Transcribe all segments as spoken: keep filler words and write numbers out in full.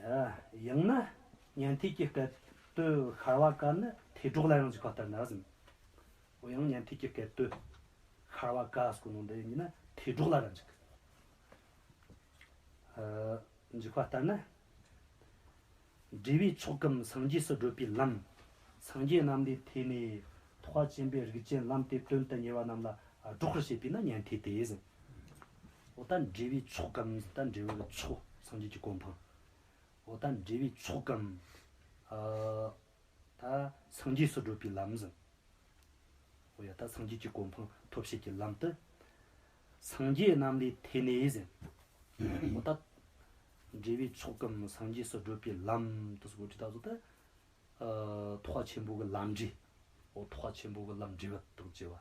ཡང་ན་ཉན་ཐོས་ཀྱི་སྐད་དོད་ཤར་བ་ཀ་ནི་ཐོས་སྒྲོགས་ལ་ཡང་འཇུག་པ་ལྟར་ན་ཟེར། འོ་ཡང་ཉན་ཐོས་ཀྱི་སྐད་དོད་ཤར་བ་ཀ་ཟེར་གོ་ནོ་འདི་ཡིན་ན་ཐོས་སྒྲོགས་ལ་ར་འཇུག་ཨ། འཇུག་པ་ལྟར་ན། འབྲས་བུའི་མཆོག་གམ་སངས་རྒྱས་སུ་བགྲོད་པའི་ལམ། སངས་རྒྱས་རྣམས་ལས་ཐོས་ནས། ཐེག་པ་ཆེན་པོའི་རིགས་ཅན་ལམ་དེ་དོན་དུ་གཉེར་བ་རྣམས་ལ་སྒྲོགས་པར་བྱེད་པས་ན་ཉན་ཐོས་ཏེ་ཟེར། འོ་ད་འབྲས་བུའི་མཆོག་གམ་ད་འབྲས་བུ་གི་མཆོག་སངས་རྒྱས་ཀྱི་གོ་འཕང་། འོ་ད་འབྲས་བུའི་མཆོག་གམ། ཨ། ད་སངས་རྒྱས་སུ་བགྲོད་པའི་ལམ་ཟེར། འོ་ཡ་ད་སངས་རྒྱས་ཀྱི་གོ་འཕང་ཐོབ་བྱེད་ཀྱི་ལམ་དུ། སངས་རྒྱས་རྣམས་ལས་ཐོས་ནས་ཟེར། འོ་ད་འབྲས་བུའི་མཆོག་གམ་སངས་རྒྱས་སུ་བགྲོད་པའི་ལམ་དུ་ཟེར་གོ་དུས་ད་གཟོད་ད། ཨ། ཐེག་པ་ཆེན་པོ་གི་ལམ་འབྲས། འོ་ཐེག་པ་ཆེན་པོ་གི་ལམ་འབྲས་བུ་དང་བཅས་པ།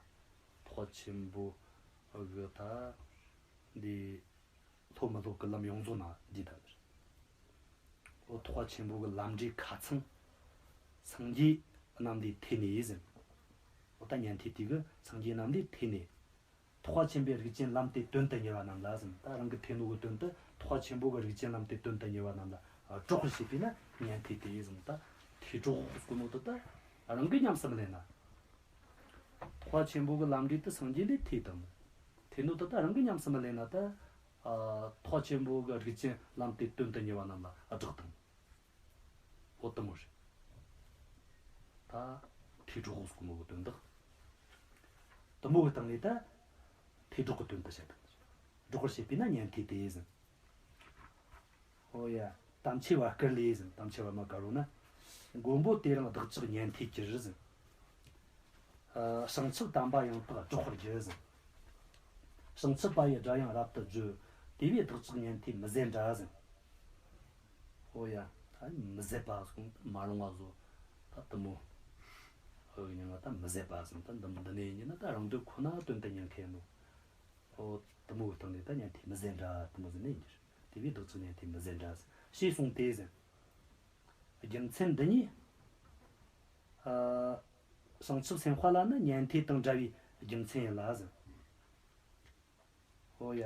ཐེག་པ་ཆེན་པོ་གི་ད་འདི་སློབ་མི་སློབ་གི་ལམ་ཡོངས་རྫོགས་ན་འདི་ད་ནི། འོ་ཐེག་པ་ཆེན་པོ་གི་ལམ་འབྲས་ཁ་ཚང་སངས་རྒྱས་རྣམས་ལས་ཐོས་ནས་ཟེར། འོ་ད་ཉན་ཐོས་དེ་གིས་སངས་རྒྱས་རྣམས་ལས་ཐོས་ནས། ཐེག་པ་ཆེན་པོའི་རིགས་ཅན་ལམ་དེ་དོན་དུ་གཉེར་བ་རྣམས་ལ་ཟེར། ད་རང་གིས་ཐོས་ནོ་གི་དོན་དུ་ཐེག་པ་ཆེན་པོ་གི་རིགས་ཅན་ལམ་དེ་དོན་དུ་གཉེར་བ་རྣམས་ལ་སྒྲོགས་པར་བྱེད་པས་ན་ཉན་ཐོས་ཏེ་ཟེར། ད་ཐོས་སྒྲོགས་ཟེར་གོ་ནོ་དེ་ད་རང་གིས་ཉམས་སུ་མི་ལེན་ན། ཐེག་པ་ཆེན་པོ་གི་ལམ་འབྲས་དེ་སངས་རྒྱས་ལས་ཐོས་དང་། ཐོས་ནོ་དེ་ད་རང་གིས་ཉམས་སུ་མི་ལེན་ན་ད། ཨ། ཐེག་པ་ཆེན་པོ་གི་རིགས་ཅན་ལམ་དེ་དོན་དུ་གཉེར་བ་རྣམས་ལ་སྒྲོགས་དང་། འོ་དེ་མོ་རེད། ད་ཐོས་སྒྲོགས་ཟེར་གོ་ནོ་གི་དོན་དག་དེ་མོ་གི་སྟེང་ནས་ད་ཐོས་སྒྲོགས་ཀྱི་དོན་དུ་བཤད་དང་། སྒྲོགས་པར་བྱེད་པས་ན་ཉན་ཐོས་ཏེ་ཟེར། ཨོ་ཡ། དམ་ཆོས་བ་སྐུར་ལས་ཟེར། དམ་ཆོས་བ་མ་དཀར་བོ་ན། མགོན་པོ་དེ་རིང་བདག་ཅག་ཉན་ཐོས་གྱུར་ཟེར། ཨ། བྱང་ཆུབ་དམ་པ་ཡང་དག་སྒྲོགས་པར་བགྱི་ཟེར། བྱང་ཆུབ་པ་ཡི་སྒྲ་ཡང་རབ་ཏུ་བརྗོད། དེ་བས་བདག་ཅག་ཉན་ཐོས་མི་ཟད་འདྲ་ཟེར། ཨོ་ཡ། ད་མི་ཟད་པ་ཟེར་མ་རུང་བ་ཟེར། ད་དེ་མོ། ཨོ་ཡ། ད་མི་ཟད་པ་ཟེར། ད་འདི་འདི་ནས་ཡིན་ན་ད་རང་དོན་ཁོ་ན་དོན་དུ་གཉེར་མཁན་ནོ། ཨོ་དེ་མོ་གི་སྟེང་ནས་ད་ཉན་ཐོས་མི་ཟད་འདྲ་དེ་མོ་ཟེར་ནས་ཡིན་རྒྱུ་རེད། དེ་བས་བདག་ཅག་ཉན་ཐོས་མི་ཟད་འདྲ་ཟེར། ཞེས་གསུངས་ཏེ་ཟེར། རྒྱུ་མཚན་འདི་ཉིད། ཨ། བྱང་ཆུབ་སེམས་དཔའ་ལ་ནི་ཉན་ཐོས་དང་འདྲ་བའི་རྒྱུ་མཚན་ཡིན་ལ་ཟེར། ཨོ་ཡ།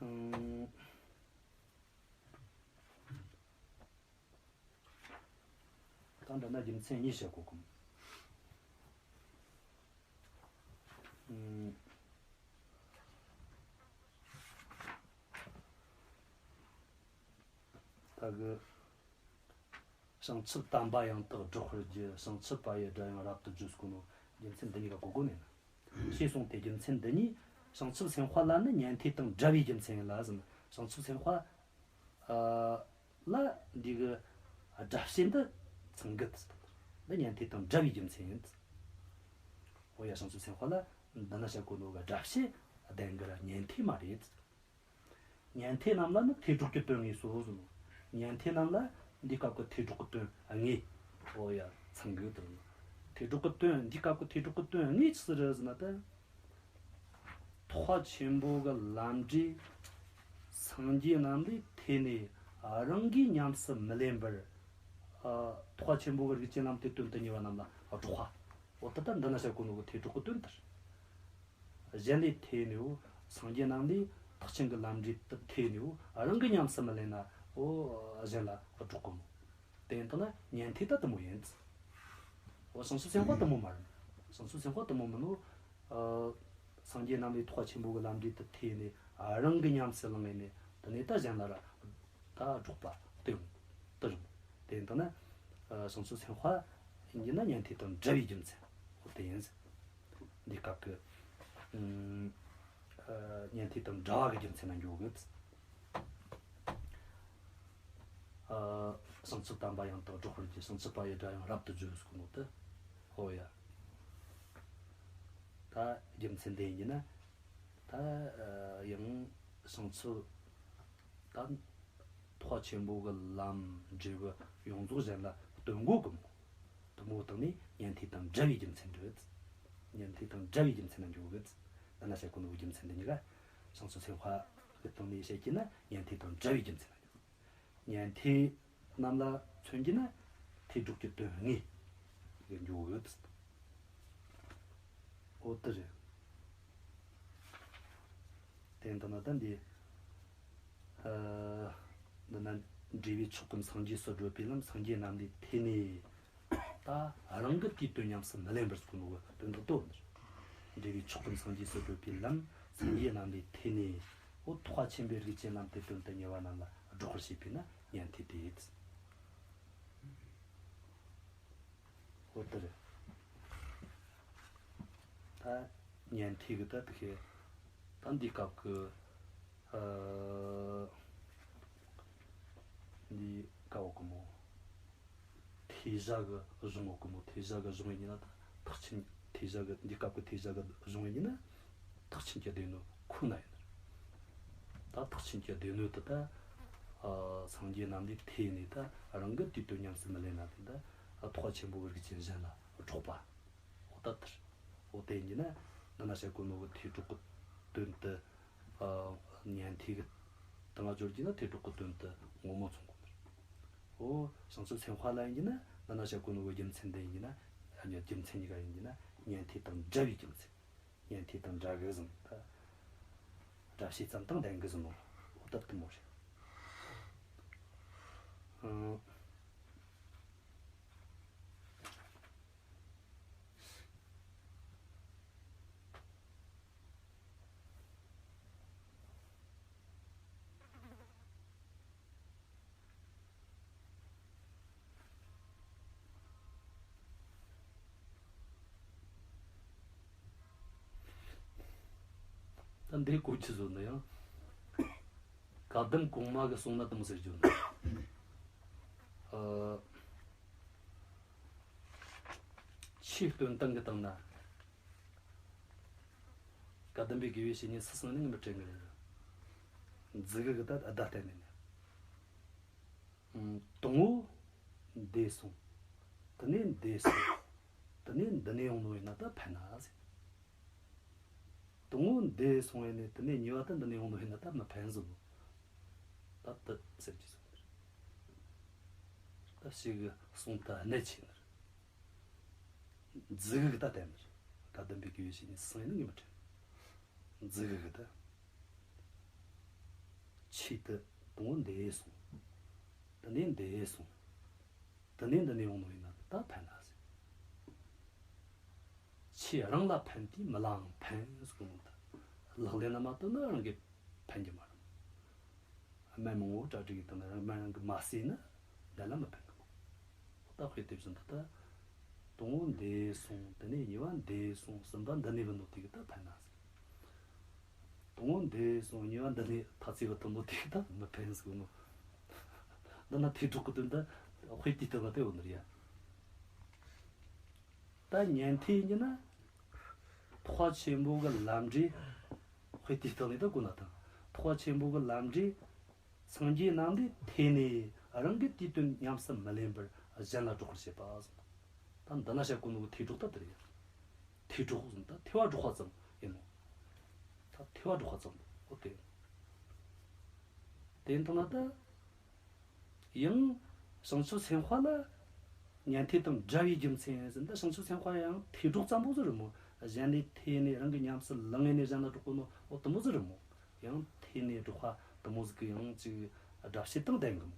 ཨང་། ད་འདི་ན་རྒྱུ་མཚན་གཉིས་བཤད་གོ་གི། ཨང་། ད་གི། བྱང་ཆུབ་དམ་པ་ཡང་དག་སྒྲོགས་པར་བགྱི། བྱང་ཆུབ་པ་ཡི་སྒྲ་ཡང་རབ་ཏུ་བརྗོད་ཟེར་གོ་ནོ་རྒྱུ་མཚན་འདི་གཉིས་ཀ་གོ་དགོས་ནས་ན། ཞེས་གསུངས་ཏེ། རྒྱུ་མཚན་འདི་ཉིད་བྱང་ཆུབ་སེམས་དཔའ་ལ་ནི་ཉན་ཐོས་དང་འདྲ་བའི་རྒྱུ་མཚན་ཡིན་ལ་ཟེར། བྱང་ཆུབ་སེམས་དཔའ་ལ་འདི་གི་སྒྲ་བཤད་འདི་ཚང་གི། འདི་ཉན་ཐོས་དང་འདྲ་བའི་རྒྱུ་མཚན་ཡིན། འོ་ཡ། བྱང་ཆུབ་སེམས་དཔའ་ལ་འདི་ན་བཤད་གོ་ནོ་གི་སྒྲ་བཤད་ལྡན་གི་ར་ཉན་ཐོས་མ་རེད། ཉན་ཐོས་རྣམས་ལ་ནི་ཐོས་སྒྲོགས་ཀྱི་དོན་ངེས་སོ་ཟེར་ནོ། ཉན་ཐོས་རྣམས་ལ་འདི་སྐབས་ཀྱི་ཐོས་སྒྲོགས་ཀྱི་དོན་ངེས། ཨོ་ཡ། ཚང་གི་དོན། ཐོས་སྒྲོགས་ཀྱི་དོན། འདི་སྐབས་ཀྱི་ཐོས་སྒྲོགས་ཀྱི་དོན་ངེས་ཅི་ཟིག་རེད་ཟེར་ན་ད། ཐེག་པ་ཆེན་པོ་གི་ལམ་འབྲས་སངས་རྒྱས་རྣམས་ལས་ཐོས་ནས་རང་གིས་ཉམས་སུ་མི་ལེན་པར། ཨ། ཐེག་པ་ཆེན་པོ་གི་རིགས་ཅན་ལམ་དེ་དོན་དུ་གཉེར་བ་རྣམས་ལ་སྒྲོགས་པ། འོ་ད་ལྟ་འདི་ན་བཤད་གོ་ནོ་གི་ཐོས་སྒྲོགས་ཀྱི་དོན་དེ་རེད། གཞན་ལས་ཐོས་ནས། སངས་རྒྱས་རྣམས་ལས་ཐེག་ཆེན་གྱི་ལམ་འབྲས་དེ་ཐོས་ནས། རང་གིས་ཉམས་སུ་མི་ལེན་ན། འོ་གཞན་ལ་སྒྲོག་གོ་མོ། དེ་ཡིན་དང་ན་ཉན་ཐོས་ད་དེ་མོ་ཡིན། འོ་བྱང་ཆུབ་སེམས་དཔའ་དེ་མོ་མ་རེད། བྱང་ཆུབ་སེམས་དཔའ་དེ་མོ་མིན་ནོ། ཨ། སངས་རྒྱས་རྣམས་ལས་ཐེག་པ་ཆེན་པོ་གི་ལམ་འབྲས་དེ་ཐོས་ནས། ཨ། རང་གིས་ཉམས་སུ་བླངས་ནས་དེ་ནས་ད་གཞན་ལ་ར་ད་སྒྲོག་པ་དེ་རུང་། དེ་རུང་། དེ་ཡིན་དང་ན། ཨ། བྱང་ཆུབ་སེམས་དཔའ་ཡིན་ན་ཉན་ཐོས་དང་འདྲ་བའི་རྒྱུ་མཚན། འོ་དེ་ཡིན་ཟེར། འདི་སྐབས་ཀྱི། ཨ། ཉན་ཐོས་དང་འདྲ་བ་གི་རྒྱུ་མཚན་ན་འགྱོ་གི། ཨ། བྱང་ཆུབ་དམ་པ་ཡང་དག་སྒྲོགས་པར་བགྱི། བྱང་ཆུབ་པ་ཡི་སྒྲ་ཡང་རབ་ཏུ་བརྗོད་ཟེར་གོ་ནོ་དེ། ཨོ་ཡ། ད་རྒྱུ་མཚན་དེ་ཡིན་ན། ད་ཡང་བྱང་ཆུབ་ད། ཐེག་པ་ཆེན་པོ་གི་ལམ་འབྲས་བུ་ཡོངས་རྫོགས་གཞན་ལ་སྟོན་གོ་གི་མོ། དེ་མོ་བཏང་ནས་ཉན་ཐོས་དང་འདྲ་བའི་རྒྱུ་མཚན་རེད། ཉན་ཐོས་དང་འདྲ་བའི་རྒྱུ་མཚན་ན་འགྱོ་གི། ད་ན་བཤད་གོ་ནོ་རྒྱུ་མཚན་འདི་གཉིས་ཀ་བྱང་ཆུབ་སེམས་དཔའ་གི་སྟེང་ནས་བཤད་ཀྱི་ན་ཉན་ཐོས་དང་འདྲ་བའི་རྒྱུ་མཚན་ན་འགྱོ། ཉན་ཐོས་རྣམས་ལ་མཚོན་གྱི་ན་ཐོས་སྒྲོགས་ཀྱི་དོན་དངོས་གི་འགྱོ་གི། འོ་དེ་རེད། དེ་ཡིན་དང་ན་ད་འདི། ཨ། འདི་ན་འབྲས་བུའི་མཆོག་གམ་སངས་རྒྱས་སུ་བགྲོད་པའི་ལམ། སངས་རྒྱས་རྣམས་ལས་འཐད་ནས། ད་རང་གི་དེའི་དོན་ཉམས་སུ་མི་ལེན་པར་ཟེར་གོ་ནོ་གི་དོན་དག་དེ་ཡིན། འབྲས་བུའི་མཆོག་གམ་སངས་རྒྱས་སུ་བགྲོད་པའི་ལམ། སངས་རྒྱས་རྣམས་ལས་འཐད་ནས། འོ་ཐེག་པ་ཆེན་པོའི་རིགས་ཅན་ལམ་དེའི་དོན་དུ་ཉེ་བ་རྣམས་ལ་སྒྲོག་པར་བྱེད་པས་ན་ཉན་ཐོས་ཏེ། འོ་དེ་རེད། ད་ཉན་ཐོས་གི་ད་དེ་ཁེ། ད་འདི་སྐབས་ཀྱི་ཨ་འདི་ཀ་བོ་གི་མོ། ཐོས་བྱ་གི་གཞུང་བོ་གི་མོ། ཐོས་བྱ་གི་གཞུང་ཡིན་ན་ད་ཐེག་ཆེན། ཐོས་བྱ་གི་འདི་སྐབས་ཀྱི་ཐོས་བྱ་གི་གཞུང་ཡིན་ན་ཐེག་ཆེན་གྱི་སྡེ་སྣོད་ཁོ་ན་ཡིན། ད་ཐེག་ཆེན་གྱི་སྡེ་སྣོད་དེ་ད་ཨ་སངས་རྒྱས་རྣམས་ལས་འཐད་ནས་ད་རང་གི་དེའི་དོན་ཉམས་སུ་མི་ལེན་ན་དེ་ད་ཨ་ཐེག་པ་ཆེན་པོའི་རིགས་ཅན་གཞན་ལ་སྒྲོག་པ། འོ་ད་དེར། འོ་དེ་ཡིན་ན་ནི་ན་བཤད་གོ་ནོ་གི་ཐོས་གྲོགས་ཀྱི་དོན་དུ་ཨ་ཉན་ཐོས་གི་དང་སྦྱོར་གྱི་ན་ཐོས་གྲོགས་ཀྱི་དོན་དུ་ངོ་མ་མཚུངས་གོ་ནོ། འོ་བྱང་ཆུབ་སེམས་དཔའ་ལ་ཡིན་གྱི་ན་ནི་ན་བཤད་གོ་ནོ་གི་རྒྱུ་མཚན་དེ་ཡིན་གྱི་ན། ཨ་ནི་རྒྱུ་མཚན་གཉིས་ཀ་ཡིན་གྱི་ན་ཉན་ཐོས་དང་འདྲ་བའི་རྒྱུ་མཚན། ཉན་ཐོས་དང་འདྲ་གི་ཟེར་ནོ་ད། སྒྲ་བྱས་ཙམ་དང་ལྡན་གི་ཟེར་ནོ། འོ་ད་དེ་མོ་རེད། ཨང་། ད་འདི་གོ་ཆི་བཟོ་ན་ཡང་། བཀའ་གདམས་གོང་མ་གི་གསུང་ན་དེ་མོ་ཟེར་རྒྱུ་ན། ཨ། ཆོས་སྟོན་སྟངས་གི་སྟེང་ན། བཀའ་གདམས་པའི་དགེ་བའི་བཤེས་གཉེན་སུ་སོང་ནས་མི་དྲན་གི་རེད། མཛུ་གུ་གི་ད་བརྡ་བསྟན་ནས་ནས། དང་པོ་འདི་སོང་། དེ་ནས་འདི་སོང་། དེ་ནས་འདི་ནས་ཡོང་ནོ་ཡིན་ན་ད་ཕན་ན་ཟེར། དང་པོ་འདི་སོང་ཡིན་ནས་དེ་ནས་གཉིས་པ་ད་འདི་ནས་ཡོང་ནོ་ཡིན་ན་ད་མི་ཕན་ཟེར་ནོ། ད་ད་ཟེར་གྱི་སོང་། ད་ཞིག་གསུང་ད་གནད་ཆེ་ནི་རེད། མཛུ་གུ་གི་ད་བསྟན་ནི་རེད། བཀའ་གདམས་པའི་དགེ་བའི་བཤེས་གཉེན་སུ་སོང་ཡིན་ནས་ངས་མི་དྲན། མཛུ་གུ་གི་ད། ཆོས་དེ་དང་པོ་འདི་སོང་། དེ་ནས་འདི་སོང་། དེ་ནས་འདི་ནས་ཡོང་ནོ་ཡིན་ན་ད་ཕན་ན་ཟེར། ཆོས་རང་ལ་ཕན་དེ་མི་ལའང་ཕན་ཟེར་གོ་ནོ་ད། ལག་ལེན་ལ་མ་བསྟེན་ན་རང་གི་ཕན་གྱི་མ་རེད། སྨན་མང་པོ་གྲ་སྒྲིག་གི་སྟེང་ན་རང་སྨན་རང་གིས་མ་ཟོས་ན་ནད་ལ་མི་ཕན་གི་མོ། ད་དཔེ་དེ་བཞིན་དུ་ད། དང་པོ་འདི་སོང་། དེ་ནས་གཉིས་པ་འདི་སོང་། གསུམ་པ་འདི་ནས་བུད་ནོ་དེ་གིས་ད་ཕན་ན་ཟེར། དང་པོ་འདི་སོང་། གཉིས་པ་འདི་ནས་ཐ་ཚིག་གི་ཐོན་ནོ་དེ་གིས་ད་མི་ཕན་ཟེར་གོ་ནོ། འདི་ན་ཐོས་གྲོགས་ཀྱི་དོན་དུ་དཔེ་དེའི་སྟེང་ན་དེ་ཡོད་ནི་རེད་ཡ། ད་ཉན་ཐོས་ཡིན་ན་ཐེག་པ་ཆེན་པོ་གི་ལམ་འབྲས། དཔེ་དེའི་སྟེང་ནས་ད་གོ་ན་ཐང་། ཐེག་པ་ཆེན་པོ་གི་ལམ་འབྲས། སངས་རྒྱས་རྣམས་ལས་འཐད་ནས་རང་གི་དེའི་དོན་ཉམས་སུ་མི་ལེན་པར་གཞན་ལ་སྒྲོག་པར་བྱེད་པ་ཟེར། ད་འདི་ན་བཤད་གོ་ནོ་གི་ཐོས་གྲོགས་ད་དེ་རེད། ཐོས་གྲོགས་ཟེར་ན་ད་ཐོས་པ་སྒྲོག་པ་ཙམ་ཡིན་ནོ། ད་ཐོས་པ་སྒྲོག་པ་ཙམ། འོ་དེ། དེ་ཡིན་དང་ན་ད། ཡང་བྱང་ཆུབ་སེམས་དཔའ་ལ་ཉན་ཐོས་དང་འདྲ་བའི་རྒྱུ་མཚན་ཟེར་ན། ད་བྱང་ཆུབ་སེམས་དཔའ་ཡང་ཐོས་གྲོགས་ཙམ་པོ་ཟིག་རེད་མོ། གཞན་ལས་འཐད་ནས་རང་གིས་ཉམས་སུ་བླངས་ནས་གཞན་ལ་སྒྲོག་གོ་ནོ། འོ་དེ་མོ་ཟིག་རེད་མོ། ཡང་འཐད་ནས་སྒྲོག་པ་དེ་མོ་ཟིག་གི་ཡང་ཅིག་སྒྲ་བཤད་དང་ལྡན་གི་མོ།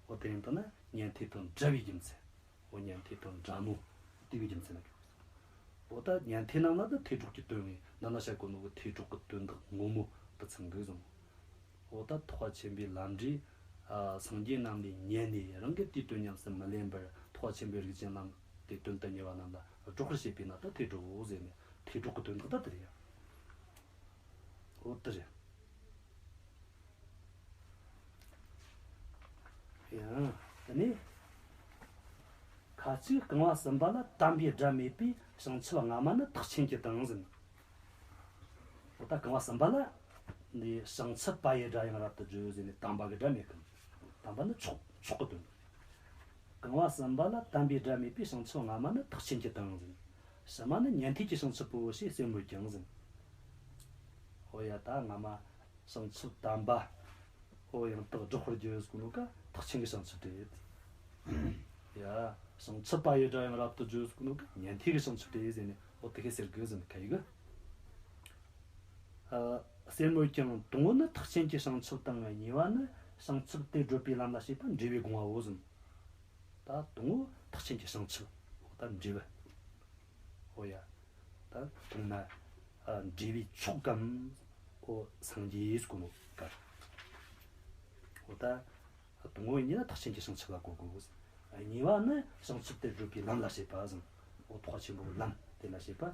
འོ་དེ་ཡིན་དང་ན་ཉན་ཐོས་དང་འདྲ་བའི་རྒྱུ་མཚན། འོ་ཉན་ཐོས་དང་འདྲ་ནོ་དེ་གི་རྒྱུ་མཚན་ལ་གོ། འོ་ད་ཉན་ཐོས་རྣམས་ལ་ད་ཐོས་གྲོགས་ཀྱི་དོན་ངས་ནང་ན་བཤད་གོ་ནོ་གི་ཐོས་གྲོགས་ཀྱི་དོན་དག་ངོ་མ་དེ་ཚང་གི་ཟེར་མོ། འོ་ད་ཐེག་པ་ཆེན་པོའི་ལམ་འབྲས། ཨ། སངས་རྒྱས་རྣམས་ལས་ཉན་ནས་རང་གི་དེའི་དོན་ཉམས་སུ་མི་ལེན་པར་ཐེག་པ་ཆེན་པོའི་རིགས་ཅན་རྣམས་དེའི་དོན་དུ་གཉེར་བ་རྣམས་ལ་སྒྲོག་པར་བྱེད་པས་ན་ད་ཐོས་གྲོགས་ཟེར་ནས། ཐོས་གྲོགས་ཀྱི་དོན་དག་ད་དེ་རེད་ཡ། འོ་དེ་རེད། ཡང་། དེ་ནས་ཁ་ཅིག་རྐང་པ་གསུམ་པ་ལ་དམ་པའི་སྒྲ་མེད་པས་བྱང་ཆུབ་སྔ་མ་ནི་ཐེག་ཆེན་གྱི་དང་ཟེར། འོ་ད་རྐང་པ་གསུམ་པ་ལ་ནི་བྱང་ཆུབ་པ་ཡི་སྒྲ་ཡང་རབ་ཏུ་བརྗོད་ཟེར་ནས་དམ་པ་གི་སྒྲ་མེད་གི། དམ་པ་ནི་མཆོག་མཆོག་གི་དོན། རྐང་པ་གསུམ་པ་ལ་དམ་པའི་སྒྲ་མེད་པས་བྱང་ཆུབ་སྔ་མ་ནི་ཐེག་ཆེན་གྱི་དང་ཟེར། ཕྱི་མ་ནི་ཉན་ཐོས་ཀྱི་བྱང་ཆུབ་པོ་ཞེས་ཟེར་མོད་ཀྱང་ཟེར། འོ་ཡ། ད་སྔ་མ་བྱང་ཆུབ་དམ་པ། འོ་ཡང་དག་སྒྲོག་པར་བགྱི་ཟེར་གོ་ནོ་ག་ཐེག་ཆེན་གྱི་བྱང་ཆུབ་རེད། ཡ། བྱང་ཆུབ་པ་ཡི་སྒྲ་ཡང་རབ་ཏུ་བརྗོད་ཟེར་གོ་ནོ་ག་ཉན་ཐོས་ཀྱི་བྱང་ཆུབ་རེད་ཟེར་ནས། འོ་དེ་གི་ཟེར་གི་ཟེར་ནས་ཁ་ཡི་གི། ཨ། ཟེར་མོད་ཀྱང་དང་པོ་ནི་ཐེག་ཆེན་གྱི་བྱང་ཆུབ་དང་། གཉིས་པ་ནི་ བྱང་ཆུབ་དེ་བགྲོད་པའི་ལམ་ལ་བྱེད་པ་འབྲས་བུའི་གོ་འཕང་བོ་ཟེར། ད་དང་པོ་ཐེག་ཆེན་གྱི་བྱང་ཆུབ། འོ་ད་འབྲས་བུ། འོ་ཡ། ད་དང་ན་ཨ་འབྲས་བུའི་མཆོག་གམ། འོ་སངས་རྒྱས་ཟེར་གོ་ནོ་ག། འོ་ད་དང་པོ་ཡིན་ན་ཐེག་ཆེན་གྱི་བྱང་ཆུབ་ལ་གོ་དགོས། གཉིས་པ་ནི་བྱང་ཆུབ་དེ་བགྲོད་པའི་ལམ་ལ་བྱེད་པ་ཟེར། འོ་ཐེག་པ་ཆེན་པོའི་ལམ་དེ་ལ་བྱེད་པ།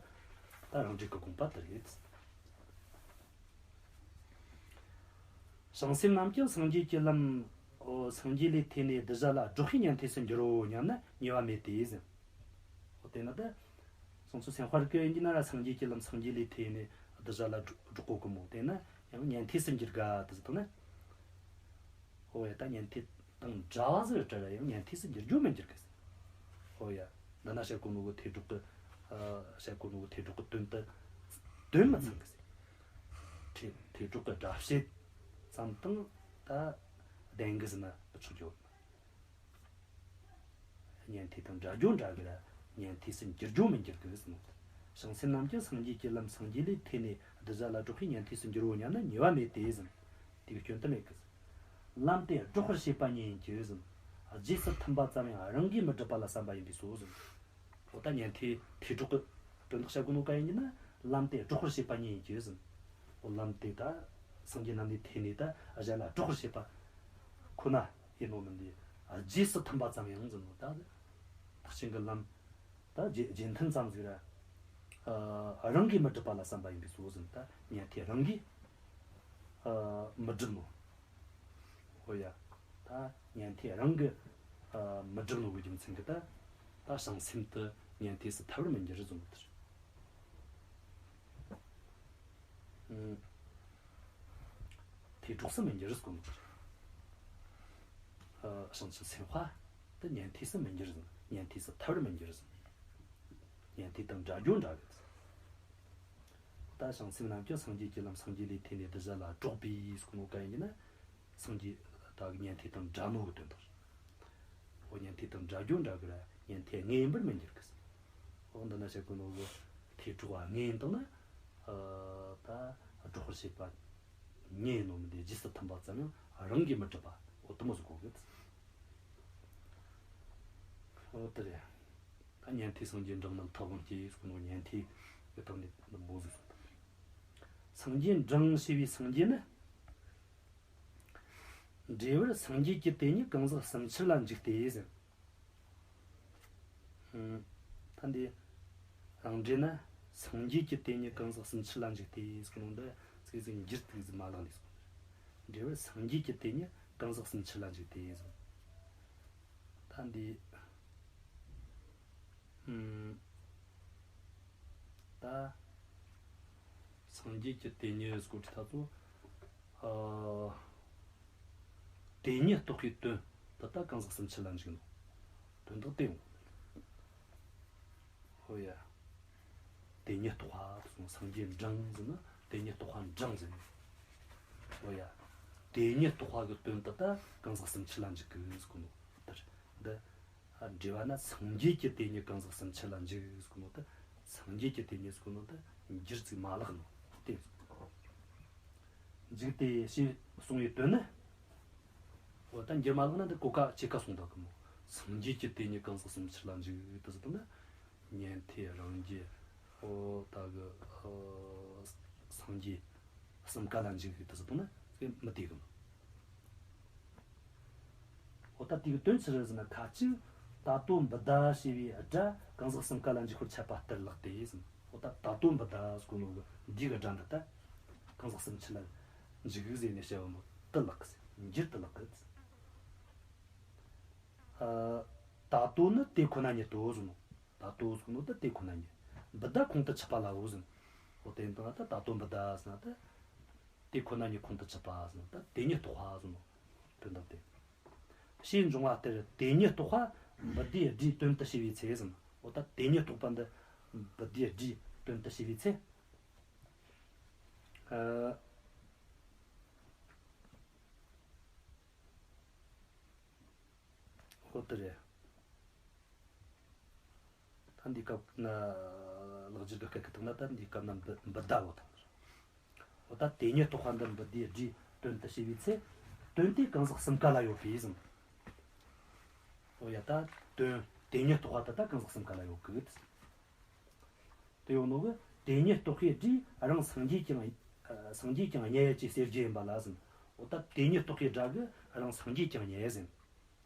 ད་རང་འགྲེལ་གྱི་དགོངས་པ་དེ་རེད། བྱང་སེམས་རྣམས་ཀྱང་སངས་རྒྱས་ཀྱི་ལམ། འོ་སངས་རྒྱས་ལས་ཐོས་ནས་གདུལ་བྱ་ལ་སྒྲོག་པའི་ཉན་ཐོས་སུ་འགྱུར་རོ་སྙམ་ན་ཉེས་པ་མེད་དེ་ཟེར། འོ་དེ་ན་ད་བྱང་ཆུབ་སེམས་དཔའ་རིགས་ཀྱི་ཡིན་གྱི་ན་ར་སངས་རྒྱས་ཀྱི་ལམ་སངས་རྒྱས་ལས་ཐོས་ནས་གདུལ་བྱ་ལ་སྒྲོག་སྒྲོག་གོ་གི་མོ། དེ་ན་ཡང་ཉན་ཐོས་སུ་འགྱུར་ག་དེ་ཟེར་ཐུབ་ན། འོ་ཡ། ད་ཉན་ཐོས་དང་འདྲ་བ་ཟིག་རེད་དྲ་ར་ཡང་ཉན་ཐོས་སུ་འགྱུར་རྒྱུ་མི་འགྱུར་གི་ཟེར། འོ་ཡ། འདི་ན་བཤད་གོ་ནོ་གི་ཐོས་གྲོགས་ཀྱི་ཨ་བཤད་གོ་ནོ་གི་ཐོས་གྲོགས་ཀྱི་དོན་དུ་དོན་མི་ཚང་གི་ཟེར། ཐོས་ཐོས་གྲོགས་ཀྱི་སྒྲ་བཤད་ཙམ་དང་ད་ལྡན་གི་ཟེར་ན་ཆོག་རྒྱུ། ཉན་ཐོས་དང་འདྲ་རྒྱུ་འདྲ་གི་ར་ཉན་ཐོས་སུ་འགྱུར་རྒྱུ་མི་འགྱུར་གི་ཟེར་ནོ། བྱང་སེམས་རྣམས་ཀྱང་སངས་རྒྱས་ཀྱི་ལམ་སངས་རྒྱས་ལས་ཐོས་ནས་གདུལ་བྱ་ལ་སྒྲོག་པའི་ཉན་ཐོས་སུ་འགྱུར་རོ་སྙམ་ན་ཉེས་པ་མེད་དེ་ཟེར། དེ་གི་སྐྱོན་དེ་མེད་གི་ཟེར། ལམ་དེ་སྒྲོག་པར་བྱེད་པ་ཉིད་ཡིན་གྱི་ཟེར། རྗེས་སུ་མཐུན་པ་ཙམ་ཡང་རང་གིས་མི་སྒྲུབ་པ་ལ་བསམ་པ་ཡིན་པས་སོ་ཟེར། འོ་ད་ཉན་ཐོས་ཐོས་གྲོགས་ཀྱི་དོན་དག་བཤད་གོ་ནོ་ག་ཡིན་གྱི་ན། ལམ་དེ་སྒྲོག་པར་བྱེད་པ་ཉིད་ཡིན་གྱི་ཟེར། འོ་ལམ་དེ་ད་སངས་རྒྱས་རྣམས་ལས་ཐོས་ནས་ད་གཞན་ལ་སྒྲོག་པར་བྱེད་པ་ཁོ་ན་ཡིན་ནོ་མིན་དེ། རྗེས་སུ་མཐུན་པ་ཙམ་ཡང་ཟེར་ནོ། ད་ཐེག་ཆེན་གྱི་ལམ་ད་རྗེས་རྗེས་མཐུན་ཙམ་ཟིག་ར་ཨ་རང་གིས་མི་སྒྲུབ་པ་ལ་བསམ་པ་ཡིན་པས་སོ་ཟེར། ད་ཉན་ཐོས་རང་གིས་ཨ་མི་སྒྲུབ་ནོ། འོ་ཡ། ད་ཉན་ཐོས་རང་གིས་ཨ་མི་སྒྲུབ་ནོ་གི་རྒྱུ་མཚན་གྱིས་ད་ད་བྱང་སེམས་དེ་ཉན་ཐོས་སུ་ཐལ་བར་མི་འགྱུར་ཟེར་ནོ་དེ་རེད། ཨ་ཐོས་གྲོགས་སུ་མི་འགྱུར་ཟེར་གོ་ནོ་དེ་རེད། ཨ་བྱང་ཆུབ་སེམས་དཔའ་དེ་ཉན་ཐོས་སུ་མི་འགྱུར་ཟེར། ཉན་ཐོས་སུ་ཐལ་བར་མི་འགྱུར་ཟེར། ཉན་ཐོས་དང་འདྲ་རྒྱུ་འདྲ་གི་ཟེར། ད་བྱང་སེམས་རྣམས་ཀྱང་སངས་རྒྱས་ཀྱི་ལམ་སངས་རྒྱས་ལས་ཐོས་ནས་གདུལ་བྱ་ལ་སྒྲོག་པའི་ཟེར་གོ་ནོ་ག་ཡིན་གྱི་ན། སངས་རྒྱས་ད་གི་ཉན་ཐོས་དང་འདྲ་ནོ་གི་དོན་དག་རེད། འོ་ཉན་ཐོས་དང་འདྲ་རྒྱུ་འདྲ་གི་ར་ཉན་ཐོས་དངོས་ཡིན་པར་མི་འགྱུར་གི་ཟེར། འོ་འདི་ན་བཤད་གོ་ནོ་གི་ཐོས་གྲོགས་དངོས་ཡིན་དང་ན། ཨ་ད་སྒྲོག་པར་བྱེད་པ་ཉིད་ཡིན་ནོ་མིན་དེ། རྗེས་སུ་མཐུན་པ་ཙམ་ཡང་རང་གིས་མི་སྒྲུབ་པ། འོ་དེ་མོ་ཟིག་གོ་གི་ཟེར། འོ་དེ་རེད། ད་ཉན་ཐོས་སངས་རྒྱས་འབྲིང་རྣམས་ཐུབ་དབང་སྐྱེས་ཟེར་གོ་ནོ་ཉན་ཐོས་ཀྱི་སྟེང་ནས་འདི་མོ་ཟིག་གསུངས་ཐལ། སངས་རྒྱས་འབྲིང་ཞེས་པའི་སངས་རྒྱས་ནི། འགྲེལ་པར་སངས་རྒྱས་ཀྱི་དེ་ཉིད་གང་ཟག་གསུམ་ཆར་ལ་འཇུག་སྟེ་ཟེར། ཨ་ད་འདི་རང་འགྲེལ་ན། སངས་རྒྱས་ཀྱི་དེ་ཉིད་གང་ཟག་གསུམ་ཆར་ལ་འཇུག་སྟེ་ཟེར་གོ་ནོ་འདི་ཚིག་ཟིག་འགྱུར་ཏེ་ཟིག་མ་ལགས་ནས་སོང་། འགྲེལ་པར་སངས་རྒྱས་ཀྱི་དེ་ཉིད་གང་ཟག་གསུམ་ཆར་ལ་འཇུག་སྟེ་ཟེར། ད་འདི་ཨམ་ད་སངས་རྒྱས་ཀྱི་དེ་ཉིད་ཟེར་གོ་དུས་ད་ཚོ། ཨ་དེ་ཉིད་རྟོགས་པའི་དོན་དེ་ད་གང་ཟག་གསུམ་ཆར་ལ་འཇུག་ནོ། དོན་དག་དེ་ཡོང་། ཧོ་ཡ། དེ་ཉིད་རྟོགས་པ་ཟེར་ནོ། སངས་རྒྱས་འབྲིང་ཟེར་ན་དེ་ཉིད་རྟོགས་པ་འབྲིང་ཟེར་ནོ། ཧོ་ཡ། དེ་ཉིད་རྟོགས་པ་གི་དོན་དེ་ད་གང་ཟག་གསུམ་ཆར་ལ་འཇུག་གི་ཟེར་གོ་ནོ། ད་འདི། ཨ་འགྲེལ་པ་ན་སངས་རྒྱས་ཀྱི་དེ་ཉིད་གང་ཟག་གསུམ་ཆར་ལ་འཇུག་ཟེར་གོ་ནོ་ད། སངས་རྒྱས་ཀྱི་དེ་ཉིད་ཟེར་གོ་ནོ་ད་འགྱུར་ཚིག་མ་ལགས་ནོ་དེ། འཇུག་སྟེ་ཞེས་གསུངས་པའི་དོན་ནི། འོ་ད་འགྱུར་མ་ལགས་ན་འདི་གོ་ཀ་ཕྱེད་ཀ་གསུངས་ད་གི་མོ། སངས་རྒྱས་ཀྱི་དེ་ཉིད་གང་ཟག་གསུམ་ཆར་ལ་འཇུག་དེ་ཟེར་དོན་ནི། ཉན་ཐོས་རང་རྒྱལ། འོ་ད་གི་ཨ་སངས་རྒྱས་གསུམ་ཀ་ལ་འཇུག་དེ་ཟེར་དོན་ནི་དེ་མི་དེ་གི་མོ། འོ་ད་དེ་གི་དོན་ཅི་རེད་ཟེར་ན། ཁ་ཅིག་ད་ལྟོ་འབུད་ད་ཞེས་པའི་སྒྲ་གང་ཟག་གསུམ་ཀ་ལ་འཇུག་པར་འཆད་པ་ལྟར་ལགས་ཏེ་ཟེར། འོ་ད་ད་ལྟོ་འབུད་ད་ཟེར་གོ་ནོ་གི་འདི་གི་སྒྲ་འདི་ད་གང་ཟག་གསུམ་ཆར་ལ་འཇུག་ཟེར་ནས་བཤད་པ་མོ་དེ་ལགས་ཟེར། འགྱུར་དེ་ལགས་གི་ཟེར། ཨ་ད་ལྟོ་ནི་དེ་ཁོ་ན་ཉིད་དོ་ཟེར་ནོ། ད་ལྟོ་ཟེར་གོ་ནོ་ད་དེ་ཁོ་ན་ཉིད། འབུད་ད་ཁོང་དུ་ཆུད་པ་ལའོ་ཟེར། འོ་དེ་ཡིན་དང་ད་ད་ལྟོ་འབུད་ད་ཟེར་ན་ད། དེ་ཁོ་ན་ཉིད་ཁོང་དུ་ཆུད་པ་ཟེར་ན་ད་དེ་ཉིད་རྟོགས་པ་ཟེར་ནོ། དོན་དག་དེ། ཞེས་འབྱུང་བ་ལྟར་དེ་ཉིད་རྟོགས་པ་འབུད་དེའི་སྒྲའི་དོན་དུ་བྱས་པའི་ཚེ་ཟེར་ན། འོ་ད་དེ་ཉིད་རྟོགས་པ་འདི་འབུད་དེའི་སྒྲའི་དོན་དུ་བྱས་པའི་ཚེ། ཨ་འོ་དེ་རེད། ད་འདི་སྐབས་ན་ལེགས་སྦྱར་གྱི་སྐད་ཀྱི་སྟེང་ན་ད་འདི་སྐབས་ན་འབུད་འབུད་ད་བོ་དང་། འོ་ད་དེ་ཉིད་རྟོགས་པ་འདི་འབུད་དེའི་སྒྲའི་དོན་དུ་བྱས་པའི་ཚེ། དོན་དེ་གང་ཟག་གསུམ་ཀ་ལ་ཡོད་པས་ཟེར། འོ་ཡ། ད་དོན་དེ་ཉིད་རྟོགས་པ་དེ་ད་གང་ཟག་གསུམ་ཀ་ལ་ཡོད་གི། དེ་ཡོད་ནོ་གི། དེ་ཉིད་རྟོགས་པའི་སྒྲས་རང་སངས་རྒྱས་ཀྱང་། ཨ། སངས་རྒྱས་ཀྱང་བརྙས་ཡོད་ཅེས་ཟེར་རྒྱུ་ཡིན་པ་ལ་ཟེར། འོ་ད་དེ་ཉིད་རྟོགས་པའི་སྒྲ་གིས་རང་སངས་རྒྱས་ཀྱང་བརྙས་ཟེར།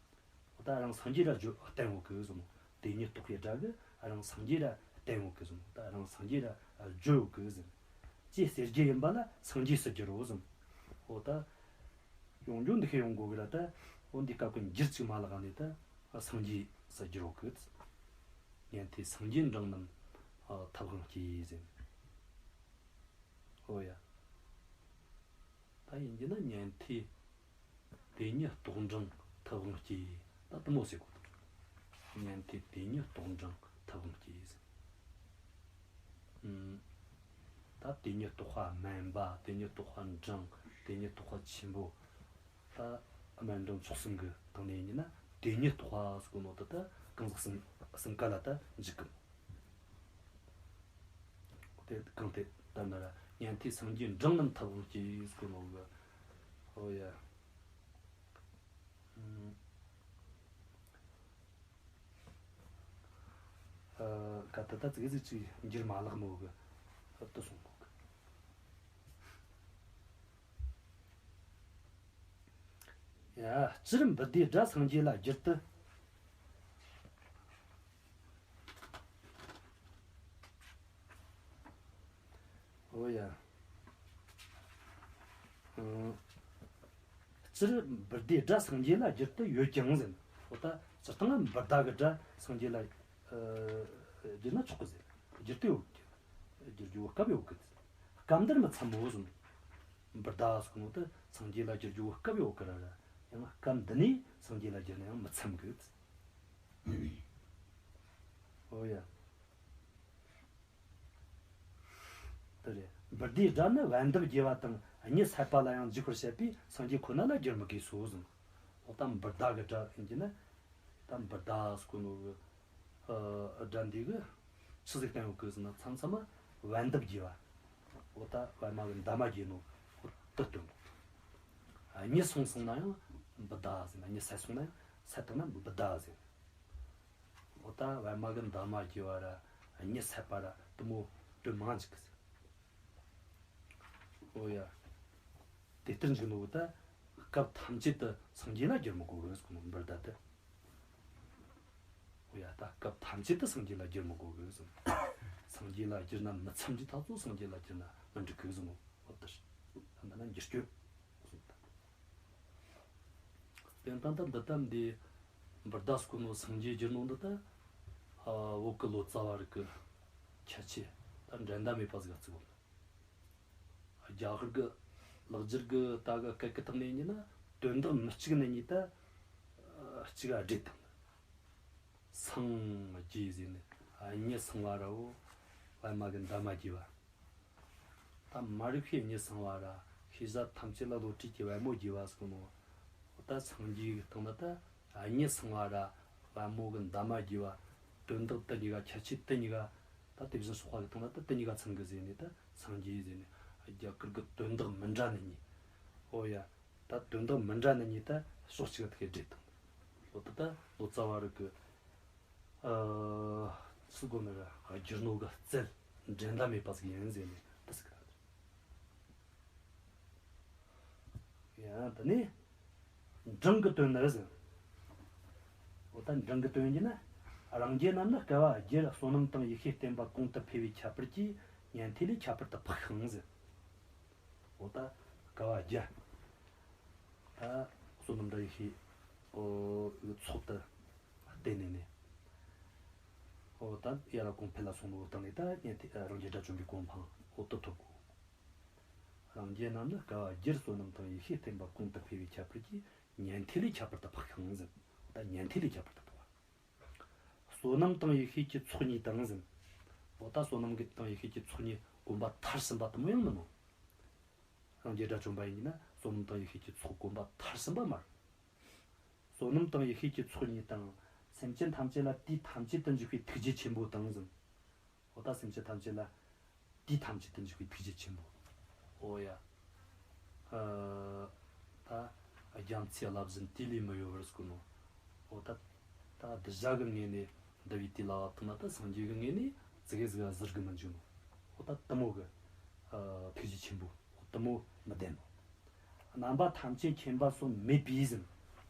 འོ་ད་རང་སངས་རྒྱས་ར་བརྗོད་བསྟན་ཡོད་གི་ཟེར། དེ་ཉིད་རྟོགས་པའི་སྒྲ་གིས་རང་སངས་རྒྱས་ར་བསྟན་ཡོད་གི་ཟེར། འོ་ད་རང་སངས་རྒྱས་ར་བརྗོད་ཡོད་གི་ཟེར། ཅེས་ཟེར་རྒྱུ་ཡིན་པ་ལ་སངས་རྒྱས་སུ་འགྱུར་རོ་ཟེར། འོ་ད་ཡོང་རྒྱུ་འདི་ཤེས་ཡོང་དགོས་གི་ར། ད་འོ་འདི་སྐབས་ཀྱི་འགྱུར་ཅིག་མ་ལགས་ནས་ད་སངས་རྒྱས་སུ་འགྱུར་རོ་གི། ཉན་ཐོས་སངས་རྒྱས་འབྲིང་རྣམས་ཐབས་དབང་སྐྱེས་ཟེར། འོ་ཡ། ད་ཡིན་རྒྱུ་ན་ཉན་ཐོས་དེ་ཉིད་རྟོགས་འབྲིང་ཐབས་དབང་སྐྱེས། ད་དེ་མོ་ཟེར་གོ། ཉན་ཐོས་དེ་ཉིད་རྟོགས་འབྲིང་ཐབས་དབང་སྐྱེས་ཟེར། ཨུམ། ད་དེ་ཉིད་རྟོགས་པ་དམན་པ། དེ་ཉིད་རྟོགས་པ་འབྲིང་། དེ་ཉིད་རྟོགས་པ་ཆེན་པོ། ད་དམན་འབྲིང་ཚོགས་གསུམ་གི་སྟེང་ནས་ཡིན་རྒྱུ་ན་དེ་ཉིད་རྟོགས་པ་ཟེར་གོ་ནོ་དེ་ད་གང་ཟག་གསུམ་གསུམ་ཀ་ལ་ད་འཇུག་གི། དེ་གང་དེ་ལྟར་ན་ར། ཉན་ཐོས་སངས་རྒྱས་འབྲིང་རྣམས་ཐབས་དབང་སྐྱེས་ཟེར་གོ་ནོ་གི། ཨོ་ཡ། ཨུམ། ཨ། ག་ད་ད་ཙིག་ཙིག་ཅིག་འགྱུར་མ་ལགས་མོ་གི། ཨ། དེ་སོང་མོ་གི། ཡ། སྤྱིར་བུདྡྷའི་སྒྲ་སངས་རྒྱས་ལ་བསྒྱུར་ཏེ། འོ་ཡ། ཨང་། སྤྱིར་བུདྡྷའི་སྒྲ་སངས་རྒྱས་ལ་བསྒྱུར་དུ་ཡོད་ཀྱང་ཟེར། འོ་ད་སྤྱིར་བཏང་བུདྡྷ་གི་སྒྲ་སངས་རྒྱས་ལ། ཨ། བསྒྱུར་ན་ཆོག་གི་ཟེར། བསྒྱུར་དུ་ཡོད་ཀྱི། བསྒྱུར་རྒྱུ་བོ་སྐབས་ཡོད་གི། སྐབས་འདིར་མི་འཚམ་མོ་ཟེར། བུདྡྷ་ཟེར་གོ་ནོ་དེ་སངས་རྒྱས་ལ་བསྒྱུར་རྒྱུ་བོ་སྐབས་ཡོད་གི་ར་ར། ཡང་སྐབས་འདི་ནས་སངས་རྒྱས་ལ་བསྒྱུར་ན་ཡང་མི་འཚམ་གི། འོ་ཡ། དེ་རེད། བུདྡྷའི་སྒྲ་ནི་པད་འདབ་རྒྱས་པ་དང་གཉིད་སད་པ་ལ་ཡང་འཇུག་པར་བཤད་པས་སངས་རྒྱས་ཁོ་ན་ལ་བསྒྱུར་མི་དགོས་སོ་ཟེར། འོ་ད་བུདྡྷ་གི་སྒྲ་ཡིན་གྱི་ན། ད་བུདྡྷ་ཟེར་གོ་ནོ་གི། ཨ། སྒྲ་འདི་གིས་ཆི་ཟིག་བསྟན་ཡོད་གི་ཟེར་ན། མཚམས་མཚམས་པད་འདབ་རྒྱས་པ། འོ་ད་པད་མ་གི་འདབ་མ་རྒྱས་ནོ། འོ་དེ་སྟོན་གོ། གཉིད་སོང་སོང་ན་ཡང་བུདྡྷ་ཟེར། གཉིད་སད་སོང་ན་ཡང་སད་བཏང་ན་བུདྡྷ་ཟེར། འོ་ད་པད་མ་གི་འདབ་མ་རྒྱས་པ་ར་གཉིད་སད་པ་ར་དེ་མོ་དོན་མང་ཅིག་གི་ཟེར། འོ་ཡ། དེ་ལྟར་འཇུག་ནོ་ད་སྐབས་ཐམས་ཅད་དུ་སངས་རྒྱས་ལ་བསྒྱུར་མི་དགོས་གི་ཟེར་གོ་ནོ་བུདྡྷ་དེ། འོ་ཡ། ད་སྐབས་ཐམས་ཅད་དུ་སངས་རྒྱས་ལ་བསྒྱུར་མི་དགོས་གི་ཟེར། སངས་རྒྱས་ལ་བསྒྱུར་ན་མི་འཚམ་གྱི་ཐག་ཚོད་སངས་རྒྱས་ལ་བསྒྱུར་ན་མི་འགྲིག་གི་ཟེར་ནོ། འོ་དེ་རེད། ད་འདི་ན་འགྱུར་སྐྱོན་ཟེར་ད། དེ་ལྟ་ད་འདི་ལྟ་འདི་བུདྡྷ་ཟེར་གོ་ནོ་སངས་རྒྱས་བསྒྱུར་ནོ་འདི་ད། ཨ། བོད་གི་ལོ་ཙཱ་བ་རིགས་གི་ཁྱད་ཆོས་ད་འགྲན་ཟླ་མེད་པ་ཟིག་ག་བརྩི་གོ་ནོ། རྒྱ་གར་གི་ལེགས་སྦྱར་གི་ད་གི་སྐད་གི་སྟེང་ནས་ཡིན་ན་དོན་དག་མི་གཅིག་ནི་གཉིས་ད། ཨ། གཅིག་ག་སྦྲེལ་བཏང་། སངས་རྒྱས་ཟེར་ནས་གཉིད་སངས་པ་ར་འོ་པད་མ་གི་འདབ་མ་རྒྱས་པ། ད་མ་རིག་པས་གཉིད་སངས་པ་ར་ཤེས་བྱ་ཐམས་ཅད་ལ་བློ་གྲོས་ཀྱི་པད་མོ་རྒྱས་པ་ཟེར་གོ་ནོ། འོ་ད་སངས་རྒྱས་གི་སྟེང་ན་ད་གཉིད་སངས་པ་ར་པད་མོ་གི་འདབ་མ་རྒྱས་པ། དོན་དག་དེ་གཉིས་ཀ་ཁྱད་ཆོས་དེ་གཉིས་ཀ་ད་དེ་བཞིན་གཤེགས་པ་གི་སྟེང་ན་ད་དེ་གཉིས་ཀ་ཚང་གི་ཟེར་ནས་ད་སངས་རྒྱས་ཟེར་ནས། རྒྱ་གར་གི་དོན་དག་མི་འདྲ་ནི་གཉིས། འོ་ཡ། ད་དོན་དག་མི་འདྲ་ནི་གཉིས་ད་ཕྱོགས་གཅིག་ག་དེ་ག་སྦྲེལ་བཏང་། འོ་ད་ད་ལོ་ཙཱ་བ་རིགས་གི། ཨ། ཟེར་གོ་ནི་ར་བསྒྱུར་ནོ་གི་རྩལ་འགྲན་ཟླ་མེད་པ་ཟིག་ཡིན་ཟེར་ནས་ད་ཟེར་གི། ཡ། དེ་ནས་འབྲིང་གི་དོན་ནི་ཟེར། འོ་ད་འབྲིང་གི་དོན་གྱི་ན། རང་རྒྱལ་རྣམས་ནི་བསྐལ་པ་བརྒྱར་བསོད་ནམས་དང་ཡེ་ཤེས་བརྟེན་པ་གོང་དུ་འཕེལ་བའི་ཁྱད་པར་གྱིས་ཉན་ཐོས་ལས་ཁྱད་པར་དུ་འཕགས་ཤིང་ཟེར། འོ་ད་བསྐལ་པ་བརྒྱ། ད་བསོད་ནམས་དང་ཡེ་ཤེས། འོ། ཚོགས་དེ་བརྟེན་ནས་ནས། འོ་ད་ཡར་ར་གོང་འཕེལ་ལ་སོང་ནོ་བོ་བཏང་ནས་ད་ཉན་ཐོས་རང་རྒྱལ་དགྲ་བཅོམ་པའི་གོ་འཕང་འོ་དེ་ཐོབ་གོ། རང་རྒྱལ་རྣམས་ནི་བསྐལ་པ་བརྒྱར་བསོད་ནམས་དང་ཡེ་ཤེས་བརྟེན་པ་གོང་དུ་འཕེལ་བའི་ཁྱད་པར་གྱིས་ཉན་ཐོས་ལས་ཁྱད་པར་དུ་འཕགས་ཤིང་ཟེར། འོ་ད་ཉན་ཐོས་ལས་ཁྱད་པར་དུ་འཕགས་པ། བསོད་ནམས་དང་ཡེ་ཤེས་ཀྱི་ཚོགས་གཉིས་དང་ཟེར། འོ་ད་བསོད་ནམས་ཀྱི་དང་ཡེ་ཤེས་ཀྱི་ཚོགས་གཉིས་གོམས་པ་མཐར་ཕྱིན་པ་དེ་མོ་ཡང་མིན་ནོ། རང་རྒྱལ་དགྲ་བཅོམ་པ་ཡིན་ན་བསོད་ནམས་དང་ཡེ་ཤེས་ཀྱི་ཚོགས་གོམས་པ་མཐར་ཕྱིན་པ་མ་རེད། བསོད་ནམས་དང་ཡེ་ཤེས་ཀྱི་ཚོགས་གཉིས་དང་། སེམས་ཅན་ཐམས་ཅད་ལ་དུས་ཐམས་ཅད་དུ་འཇུག་པའི་ཐུགས་རྗེ་ཆེན་པོ་དང་ཟེར། འོ་ད་སེམས་ཅན་ཐམས་ཅད་ལ་དུས་ཐམས་ཅད་དུ་འཇུག་པའི་ཐུགས་རྗེ་ཆེན་པོ། འོ་ཡ། ཨ། ད་ རྒྱ་མཚོའི་རླབས་བཞིན་དུས་ལས་མི་གཡོ་བར་གསུངས་ནོ། འོ་ད་ད་གདུལ་བྱ་གི་ངོས་ནས་འདུལ་བའི་དུས་ལ་བབ་ཐུབ་ན། ད་སངས་རྒྱས་གི་ངོས་ནས་ཙི་གེ་ཟིག་ག་ཟུར་གི་མི་འཇུག་ནོ། འོ་ད་དེ་མོ་གི་ཨ་ཐུགས་རྗེ་ཆེན་པོ། འོ་དེ་མོ་མི་ལྡན་ནོ། རྣམ་པ་ཐམས་ཅད་མཁྱེན་པ་སོགས་མེད་པའི་ཟིན།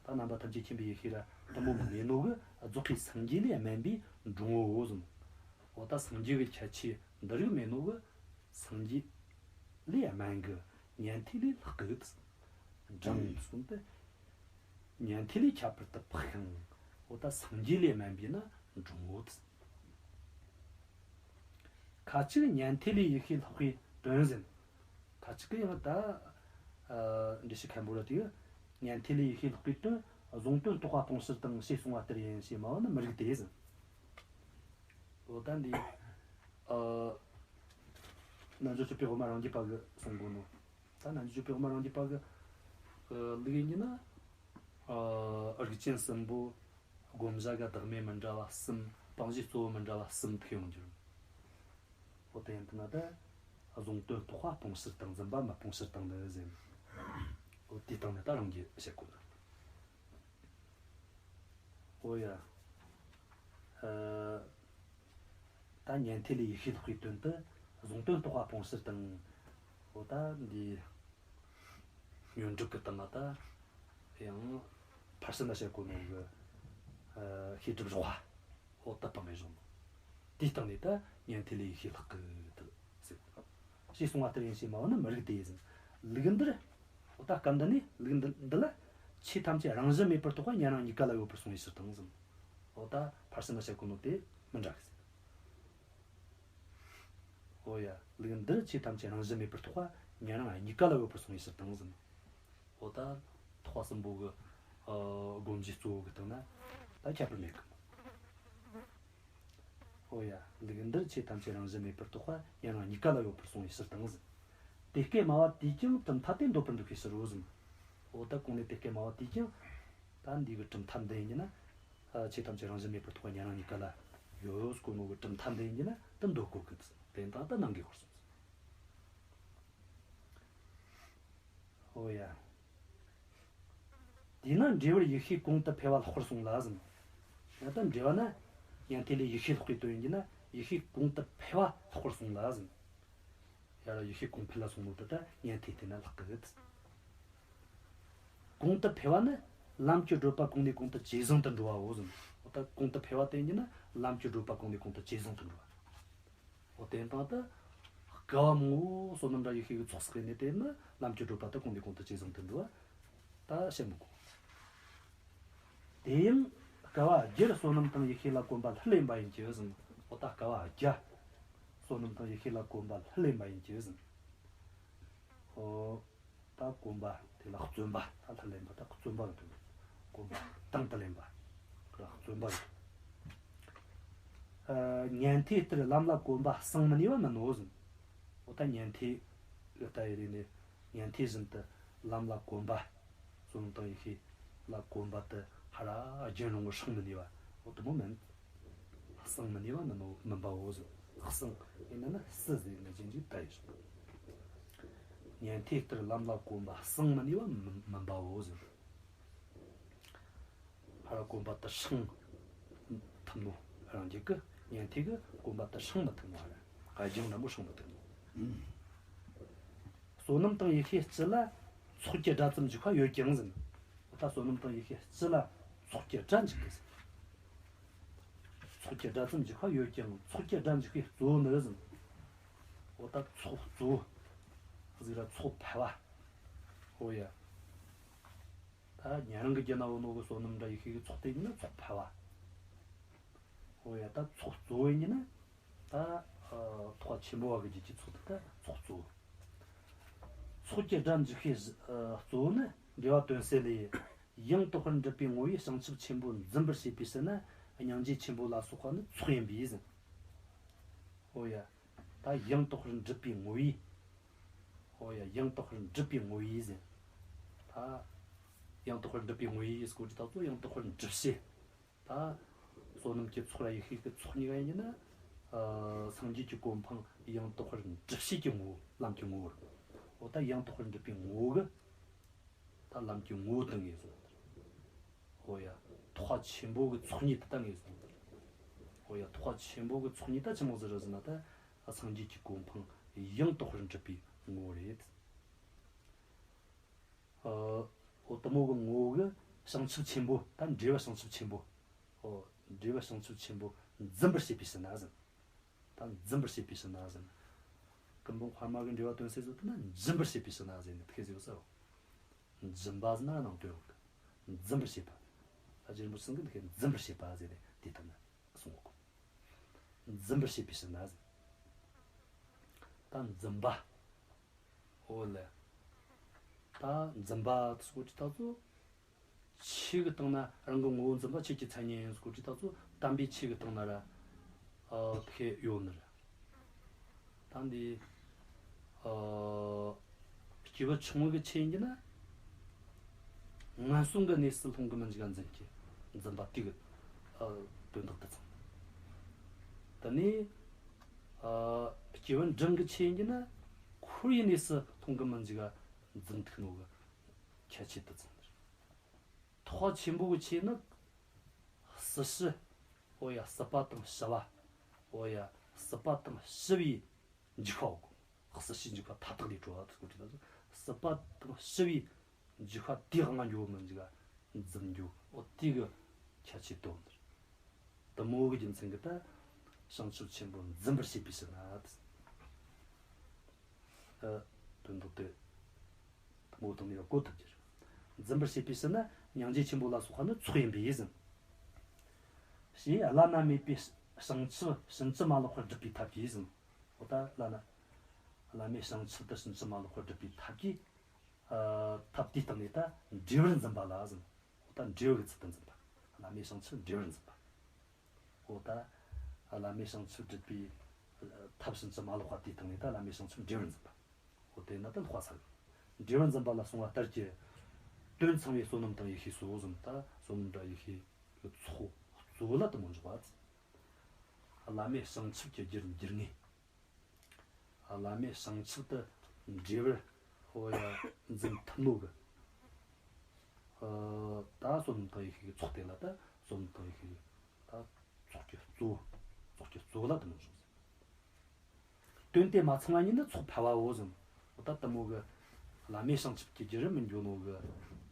ད་རྣམ་པ་ཐམས་ཅད་མཁྱེན་པའི་ཡེ་ཤེས་ར་དེ་མོ་མི་གནས་ནོ་གི། རྫོགས་པའི་སངས་རྒྱས་ལས་དམན་པའི་འབྲིང་བོའོ་ཟིན། འོ་ད་སངས་རྒྱས་གི་ཁྱད་ཆོས་འདི་རིགས་མེད་ནོ་གི། སངས་རྒྱས་ལས་དམན་གི། ཉན་ཐོས་ལས་ལྷག་གི། འབྲིང་གསུངས་ཏེ། ཉན་ཐོས་ལས་ཁྱད་པར་དུ་འཕགས་ཤིང་། འོ་ད་སངས་རྒྱས་ལས་དམན་པས་ན་འབྲིང་བོ། ཁ་ཅིག་ཉན་ཐོས་ལས་ཡེ་ཤེས་ལྷག་པའི་དོན་ཟིན། ཁ་ཅིག་གིས་ཡང་ད་ཨ་འགྲེལ་བཤད་མཁན་པོ་ར་དེ་གིས་ཉན་ཐོས་ལས་ཡེ་ཤེས་ལྷག་པའི་དོན་གཟུང་དོན་རྟོགས་པ་སྤོང་ཕྱིར་དང་ཞེས་གསུངས་པ་ལྟར་ཡིན་ཞེས་སྨྲ་བ་ནི་མི་རིགས་ཏེ་ཟིན། འོ་ད་འདི་ཨ་རྣལ་འབྱོར་སྤྱོད་པའི་དབུ་མ་རང་རྒྱུད་པ་གིས་གསུང་གོ་ནོ། ད་རྣལ་འབྱོར་སྤྱོད་པའི་དབུ་མ་རང་རྒྱུད་པ་གི་ཨ་ལུགས་ཡིན་གྱི་ན། ཨ་རིགས་ཅན་གསུམ་པོ་བསྒོམ་བྱ་གི་བདག་མེད་མི་འདྲ་བ་གསུམ། སྤང་བྱའི་གཙོ་བོ་མི་འདྲ་བ་གསུམ་ཐུག་ཡོང་རྒྱུ། འོ་དེ་ཡིན་དུས་ན་ད་གཟུང་དོན་རྟོགས་པ་སྤོང་ཕྱིར་དང་འཛིན་པ་མི་སྤོང་ཕྱིར་དང་ནི་ཟེར། འོ་དེའི་སྟེང་ནས་ད་རང་གིས་བཤད་དགོས་ནི། འོ་ཡ། ཨ་ད་ཉན་ཐོས་ལས་ཡེ་ཤེས་ལྷག་པའི་དོན་དུ་གཟུང་དོན་རྟོགས་པ་སྤོང་ཕྱིར་དང་། འོ་ད་འདི་སྔོན་འགྲོ་གི་སྟེང་ལ་ད་ཡང་ཕར་ཕྱིན་ལ་བཤད་གོ་ནོ་གི་ཨ་ཤེས་སྒྲིབ་རོགས་པ། འོ་ད་སྤང་ངེས་བཟུང་ནོ། དེའི་སྟེང་ནས་ད་ཉན་ཐོས་ལས་ཡེ་ཤེས་ལྷག་གི་དུ་ཟེར། ཞེས་གསུངས་པ་ལྟར་ཡིན་ཞེས་སྨྲ་བ་ནི་མི་རིགས་ཏེ་ཟིན། ལུགས་འདིར། འོ་ད་སྐབས་འདི་ནས་ལུགས་འདི་འདི་ལ་ཆོས་ཐམས་ཅད་རང་བཞིན་མེད་པར་རྟོགས་པ་ཉན་རང་གཉིས་ཀ་ལ་ཡོད་པར་གསུངས་པའི་ཕྱིར་དང་ཟིན། འོ་ད་ཕར་ཕྱིན་ལ་བཤད་གོ་ནོ་དེ་མི་འདྲ་གི་ཟེར། འོ་ཡ། ལུགས་འདིར་ཆོས་ཐམས་ཅད་རང་བཞིན་མེད་པར་རྟོགས་པ་ཉན་རང་གཉིས་ཀ་ལ་ཡོད་པར་གསུངས་པའི་ཕྱིར་དང་ཟིན། འོ་ད་རྟོགས་པ་གསུམ་པོ་གི་ཨ་སྒོམ་བྱའི་གཙོ་བོ་གི་སྟེང་ན་ད་ཁྱད་པར་མེད་གི། འོ་ཡ། ལུགས་འདིར་ཆོས་ཐམས་ཅད་རང་བཞིན་མེད་པར་རྟོགས་པ་ཉན་རང་གཉིས་ཀ་ལ་ཡོད་པར་གསུངས་པའི་ཕྱིར་དང་ཟིན། དེ་སྐད་སྨྲ་བ་དེས་ཀྱང་གྲུབ་མཐའ་དེ་འདོད་པར་འདོད་པའི་ཕྱིར་རོ་ཟིན། འོ་ད་གོང་ནས་དེ་སྐད་སྨྲ་བ་དེས་ཀྱང་ད་འདི་གི་གྲུབ་མཐའ་འདི་ཡིན་ན། ཨ་ཆོས་ཐམས་ཅད་རང་བཞིན་མེད་པར་རྟོགས་པ་ཉན་རང་གཉིས་ཀ་ལ་ཡོད་གོ་ནོ་གི་གྲུབ་མཐའ་འདི་ཡིན་ན་ད་འདོད་གོ་གི། དེ་དང་ད་ནང་གི་ཧོར་སོང་། འོ་ཡ། དེས་ན་འབྲས་བུར་ཡེ་ཤེས་གོང་དུ་འཕེལ་བ་ལྷག་པར་གསུངས་ལ་ཟིན། ཡང་ད་འབྲས་བུ་ན་ཉན་ཐོས་ལས་ཡེ་ཤེས་ལྷག་པའི་དོན་ཡིན་གྱི་ན་ཡེ་ཤེས་གོང་དུ་འཕེལ་བ་ལྷག་པར་གསུངས་ལ་ཟིན། ཡ་ར་ཡེ་ཤེས་གོང་འཕེལ་ལ་གསུངས་ནོ་དེ་ད་ཉན་ཐོས་དེ་ན་ལྷག་གི། གོང་དུ་འཕེལ་བ་ནི་ལམ་གྱི་བགྲོད་པ་གོང་ནས་གོང་དུ་ཇེ་བཟང་དུ་འགྲོ་བའོ་ཟིན། འོ་ད་གོང་དུ་འཕེལ་བ་དེ་ཡིན་གྱི་ན་ལམ་གྱི་བགྲོད་པ་གོང་ནས་གོང་དུ་ཇེ་བཟང་དུ་འགྲོ་བ། འོ་དེ་དང་ད་སྐལ་བ་མང་བོ་བསོད་ནམས་ར་ཡེ་ཤེས་ཀྱི་ཚོགས་བསགས་ནས་དེ་ནི་ལམ་གྱི་བགྲོད་པ་ད་གོང་ནས་གོང་དུ་ཇེ་བཟང་དུ་འགྲོ་བ་ད་བཤད་མི་དགོས། དེ་ཡང་སྐལ་བ་བརྒྱར་བསོད་ནམས་དང་ཡེ་ཤེས་ལ་གོམས་པ་ལྷུར་ལེན་པ་ཡིན་གྱི་ཟིན། འོ་ད་སྐལ་བ་བརྒྱ་བསོད་ནམས་དང་ཡེ་ཤེས་ལ་གོམས་པ་ལྷུར་ལེན་པ་ཡིན་གྱི་ཟིན། འོ། ད་གོམས་པ་དེ་ལ་བརྩོན་པ། ད་ལྷུར་ལེན་པ་ད་བརྩོན་པ་གི་དོན། གོམས་པ་དང་དུ་ལེན་པ་ལ་བརྩོན་པ་ཡིན། ཨ་ཉན་ཐོས་ལྟར་ལམ་ལ་གོམས་པ་སང་མི་ནུས་པ་མིན་ནོ་ཟིན། འོ་ད་ཉན་ཐོས་ལྟ་བུའི་རིགས་ནས་ཉན་ཐོས་བཞིན་དུ་ལམ་ལ་གོམས་པ། བསོད་ནམས་དང་ཡེ་ཤེས་ལ་གོམས་པ་དེ་ཧ་ར་རྒྱུན་རིང་པོ་སང་མི་ནུས་པ། འོ་དེ་མོ་མིན། སང་མི་ནུས་པ་མིན་ནོ་མིན་པའོ་ཟིན། སང་ཡིན་ན་ན་སི་ཟེར་ནས་རྗེས་འཇུག་ད་ཡིན། ཉན་ཐོས་ལྟར་ལམ་ལ་གོམས་པ་སང་མི་ནུས་པ་མིན་མིན་པའོ་ཟེར། ཧ་ར་གོམས་པ་དེ་སང་ཐུབ་ནོ་རང་རྒྱུད་ཀྱི། ཉན་ཐོས་ཀྱི་གོམས་པ་དེ་སང་མི་ཐུབ་ནོ། ཧ་ར་རྒྱུན་རིང་པོ་སང་མི་ཐུབ་ནོ། བསོད་ནམས་དང་ཡེ་ཤེས་སྤྱི་ལ་ཚོགས་ཀྱི་སྒྲ་ཙམ་འཇུག་པ་ཡོད་ཀྱང་ཟིན། འོ་ད་བསོད་ནམས་དང་ཡེ་ཤེས་སྤྱི་ལ་ཚོགས་ཀྱི་སྒྲ་འཇུག་གི་ཟིན། ཚོགས་ཀྱི་སྒྲ་ཙམ་འཇུག་པ་ཡོད་ཀྱང་ཚོགས་ཀྱི་སྒྲ་འཇུག་པའི་གཙོ་བོ་ནི་ཟིན། འོ་ད་ཚོགས་གཙོ་བོ་ཟིག་ར་ཚོགས་ཕལ་བ། འོ་ཡ། ད་ཉན་རང་གི་རྒྱུད་ན་ཡོད་ནོ་གི་བསོད་ནམས་ར་ཡེ་ཤེས་ཀྱི་ཚོགས་དེ་ཡིན་ན་ཚོགས་ཕལ་བ། འོ་ཡ། ད་ཚོགས་གཙོ་བོ་ཡིན་ན་ད་ཨ་ཐེག་པ་ཆེན་པོ་བ་གི་རྒྱུད་ཀྱི་ཚོགས་དེ་ད་ཚོགས་གཙོ་བོ། ཚོགས་ཀྱི་སྒྲ་འཇུག་པའི་ཨ་གཙོ་བོ་ནི་འགྲེལ་པ་དོན་གསལ་ལས། ཡང་དག་པར་འགྲུབ་པའི་ངོ་བོས་བྱང་ཆུབ་ཆེན་པོ་འཛིན་པར་བྱེད་པའི་ཕྱིར་ན་སྙིང་རྗེ་ཆེན་པོ་ལ་སོགས་པ་ནི་ཚོགས་ཡིན་པས་ཟིན། འོ་ཡ། ད་ཡང་དག་པར་འགྲུབ་པའི་ངོ་བོས། འོ་ཡ། ཡང་དག་པར་འགྲུབ་པའི་ངོ་བོས་ཟིན། ད་ཡང་དག་པར་འགྲུབ་པའི་ངོ་བོས་སྐོར་གྱི་ད་གཙོ་ཡང་དག་པར་འགྲུབ་བྱེད། ད་བསོད་ནམས་ཀྱི་ཚོགས་ར་ཡེ་ཤེས་ཀྱི་ཚོགས་གཉིས་ཀ་ཡིན་གྱི་ན། ཨ་སངས་རྒྱས་ཀྱི་གོ་འཕང་ཡང་དག་པར་འགྲུབ་བྱེད་ཀྱི་ངོ་བོ། ལམ་གྱི་ངོ་བོ་རེད། འོ་ད་ཡང་དག་པར་འགྲུབ་པའི་ངོ་བོ་གི། ད་ ལམ་གྱི་ངོ་བོ་དེ་ངོས་བཟུང་བ་རེད། འོ་ཡ། ཐེག་པ་ཆེན་པོ་གི་ཚོགས་གཉིས་དེ་ད་ངོས་བཟུང་བ་རེད། འོ་ཡ། ཐེག་པ་ཆེན་པོ་གི་ཚོགས་གཉིས་ད་ཆི་མོ་ཟིག་རེད་ཟེར་ན། ད་སངས་རྒྱས་ཀྱི་གོ་འཕང་ཡང་དག་པར་འགྲུབ་པའི་ངོ་བོ་རེད། ཨ། འོ་དེ་མོ་གི་ངོ་བོ་གི་བྱང་ཆུབ་ཆེན་པོ། ད་འབྲས་བུ་བྱང་ཆུབ་ཆེན་པོ། འོ། འབྲས་བུ་བྱང་ཆུབ་ཆེན་པོ་འཛིན་པར་བྱེད་པའི་ཕྱིར་ན་ཟེར། ད་འཛིན་པར་བྱེད་པའི་ཕྱིར་ན་ཟེར། ཀུན་སློང་འཕར་མ་གི་འགྲེལ་བ་དོན་གསལ་བཟོ་དེ་ན་འཛིན་པར་བྱེད་པའི་ཕྱིར་ན་ཟེར་ནས་དེ་སྐད་ཟེར་ཡོད་ས་རེད། འཛིན་པ་ཟེར་ན་ནང་དོན་ཡོད་གི། འཛིན་པར་བྱེད་པ། ད་རྗེ་རིན་པོ་ཆེ་ཚང་གིས་འདི་སྐད་འཛིན་པར་བྱེད་པ་ཟེར་ནས་དེ་ལྟར་ན་གསུངས་གོ། འཛིན་པར་བྱེད་པའི་ཕྱིར་ན་ཟེར། ད་འཛིན་པ། འོ་ལེ། ད་འཛིན་པ་དེ་སྐོར་གྱི་ད་ཚོ། ཆོས་གི་སྟེང་ན་རང་གི་ངོ་བོ་འཛིན་པ་ཆོས་ཀྱི་མཚན་ཉིད་ཡིན་སྐོར་གྱི་ད་ཚོ་དམ་པའི་ཆོས་གི་སྟེང་ན་ར། ཨ། དེ་ཡོད་ནི་རེད། ད་འདི། ཨ། སྐྱེས་བུ་ཆུང་ངུ་གི་ཆོས་ཡིན་གྱི་ན། ངན་སོང་གི་གནས་སུ་ལྷུང་གི་མི་འཇུག་ག་འཛིན་གྱི། འཛིན་པ་དེ་གི། ཨ། དོན་དག་ཏུ་ཚང་། དེ་ནས། ཨ། སྐྱེས་བུ་འབྲིང་གི་ཆོས་ཡིན་གྱི་ན། འཁོར་བའི་གནས་སུ་ལྷུང་གི་མི་འཇུག་ག་འཛིན་ཐུབ་ནོ་གི་ཁྱད་ཆོས་དུ་ཚང་ནི་རེད། ཐེག་པ་ཆེན་པོ་གི་ཆོས་ནི། སྲིད་ཞི། འོ་ཡ། སྲིད་པ་དང་ཞི་བ། འོ་ཡ། སྲིད་པ་དང་ཞི་བའི་འཇིགས་པ་འོག་གི། སྲིད་ཞིའི་འཇིགས་པ་མཐའ་དག་ལས་གྲོལ་བ་དེ་སྐོར་གྱི་ད་ཚོ། སྲིད་པ་དང་ཞི་བའི་འཇིགས་པ་དེའི་དབང་འགྱུར་མི་འཇུག་ག་འཛིན་རྒྱུ། འོ་དེ་གི་ཁྱད་ཆོས་དོན་ནི་རེད། དེ་མོ་གི་རྒྱུ་མཚན་གྱིས་ད་བྱང་ཆུབ་ཆེན་པོ་འཛིན་པར་བྱེད་པའི་ཕྱིར་ན་དེ། ཨ། དོན་དག་དེ་དེ་མོ་དང་ནི་གོ་ཐུབ་རྒྱུ་རེད། འཛིན་པར་བྱེད་པའི་ཕྱིར་ན་སྙིང་རྗེ་ཆེན་པོ་ལ་སོགས་པ་ནི་ཚོགས་ཡིན་པས་ཟེར། ཞེས་བླ་ན་མེད་པའི་བྱང་ཆུབ་ཕྱིན་ཅི་མ་ལོག་པར་སྒྲུབ་པའི་ཐབས་ཀྱིས་ཟེར། འོ་ད་བླ་ན། བླ་མེད་བྱང་ཆུབ་ཏུ་ཕྱིན་ཅི་མ་ལོག་པར་སྒྲུབ་པའི་ཐབས་ཀྱིས། ཨ། ཐབས་དེའི་སྟེང་ནས་ད་འབྲས་བུར་འཛིན་པ་ལ་ཟེར། འོ་ད་འབྲས་བུ་གི་ཚུལ་དུ་འཛིན་པ། བླ་མེད་བྱང་ཆུབ་འབྲས་བུར་འཛིན་པ། འོ་ད་བླ་མེད་བྱང་ཆུབ་སྒྲུབ་པའི་ཐབས་ཕྱིན་ཅི་མ་ལོག་པ་དེའི་སྟེང་ནས་ད་བླ་མེད་བྱང་ཆུབ་འབྲས་བུར་འཛིན་པ། འོ་དེ་ན་ད་ལྷག་པ་ས་གི། འབྲས་བུར་འཛིན་པ་ལ་གསུངས་པ་ལྟར་གྱི། དོན་ཚང་བའི་བསོད་ནམས་དང་ཡེ་ཤེས་སོ་ཟེར། ད་བསོད་ནམས་དང་ཡེ་ཤེས་ཀྱི་ཚོགས་གཙོ་བོ་ལ་དེ་མོ་འཇོག་པ། བླ་མེད་བྱང་ཆུབ་ཀྱི་རྒྱུར་འགྱུར་ངེས། བླ་མེད་བྱང་ཆུབ་ཏུ་འབྲས་བུར། འོ་ཡ། འཛིན་ཐུབ་ནོ་གི། ཨ། ད་བསོད་ནམས་དང་ཡེ་ཤེས་ཀྱི་ཚོགས་དེ་ལ་ད་བསོད་ནམས་དང་ཡེ་ཤེས་ཀྱི་ད་ཚོགས་ཀྱི་གཙོ་བོ། ཚོགས་ཀྱི་གཙོ་བོ་ལ་དེ་མོ་འཇོག་ཟེར། དོན་དེ་མ་ཚང་བ་ཉིད་ནི་ཚོགས་ཕལ་བའོ་ཟེར། འོ་ད་དེ་མོ་གི་བླ་མེད་བྱང་ཆུབ་ཀྱི་རྒྱུ་རུ་མི་འགྱོ་ནོ་གི།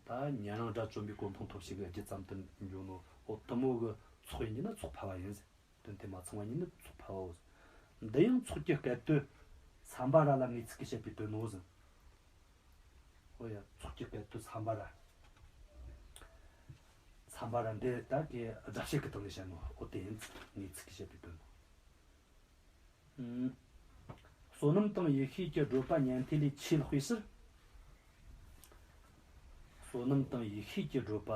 ད་ཉན་རང་དགྲ་བཅོམ་པའི་གོ་འཕང་ཐོབ་བྱེད་གི་རྒྱུ་ཙམ་དུ་འགྱོ་ནོ། འོ་དེ་མོ་གི་ཚོགས་ཡིན་གྱི་ན་ཚོགས་ཕལ་བ་ཡིན་ཟེར། དོན་དེ་མ་ཚང་བ་ཉིད་ནི་ཚོགས་ཕལ་བའོ་ཟེར། འདི་ཡང་ཚོགས་ཀྱི་སྐད་དོད་སམྦྷ་ར་ལ་ངེས་ཚིག་གིས་བཤད་པའི་དོན་ནོ་ཟེར། འོ་ཡ། ཚོགས་ཀྱི་སྐད་དོད་སམྦྷ་ར། སམྦྷ་ར་འདི་ད་གི་སྒྲ་བཤད་ཀྱི་སྟེང་ནས་བཤད་ནོ། འོ་དེ་ཡིན། ངེས་ཚིག་གིས་བཤད་པའི་དོན་ནོ། ཨུམ། བསོད་ནམས་དང་ཡེ་ཤེས་ཀྱི་བགྲོད་པ་ཉན་ཐོས་ལས་ཆེས་ལྷག་པའི་ཕྱིར། བསོད་ནམས་དང་ཡེ་ཤེས་ཀྱི་བགྲོད་པ་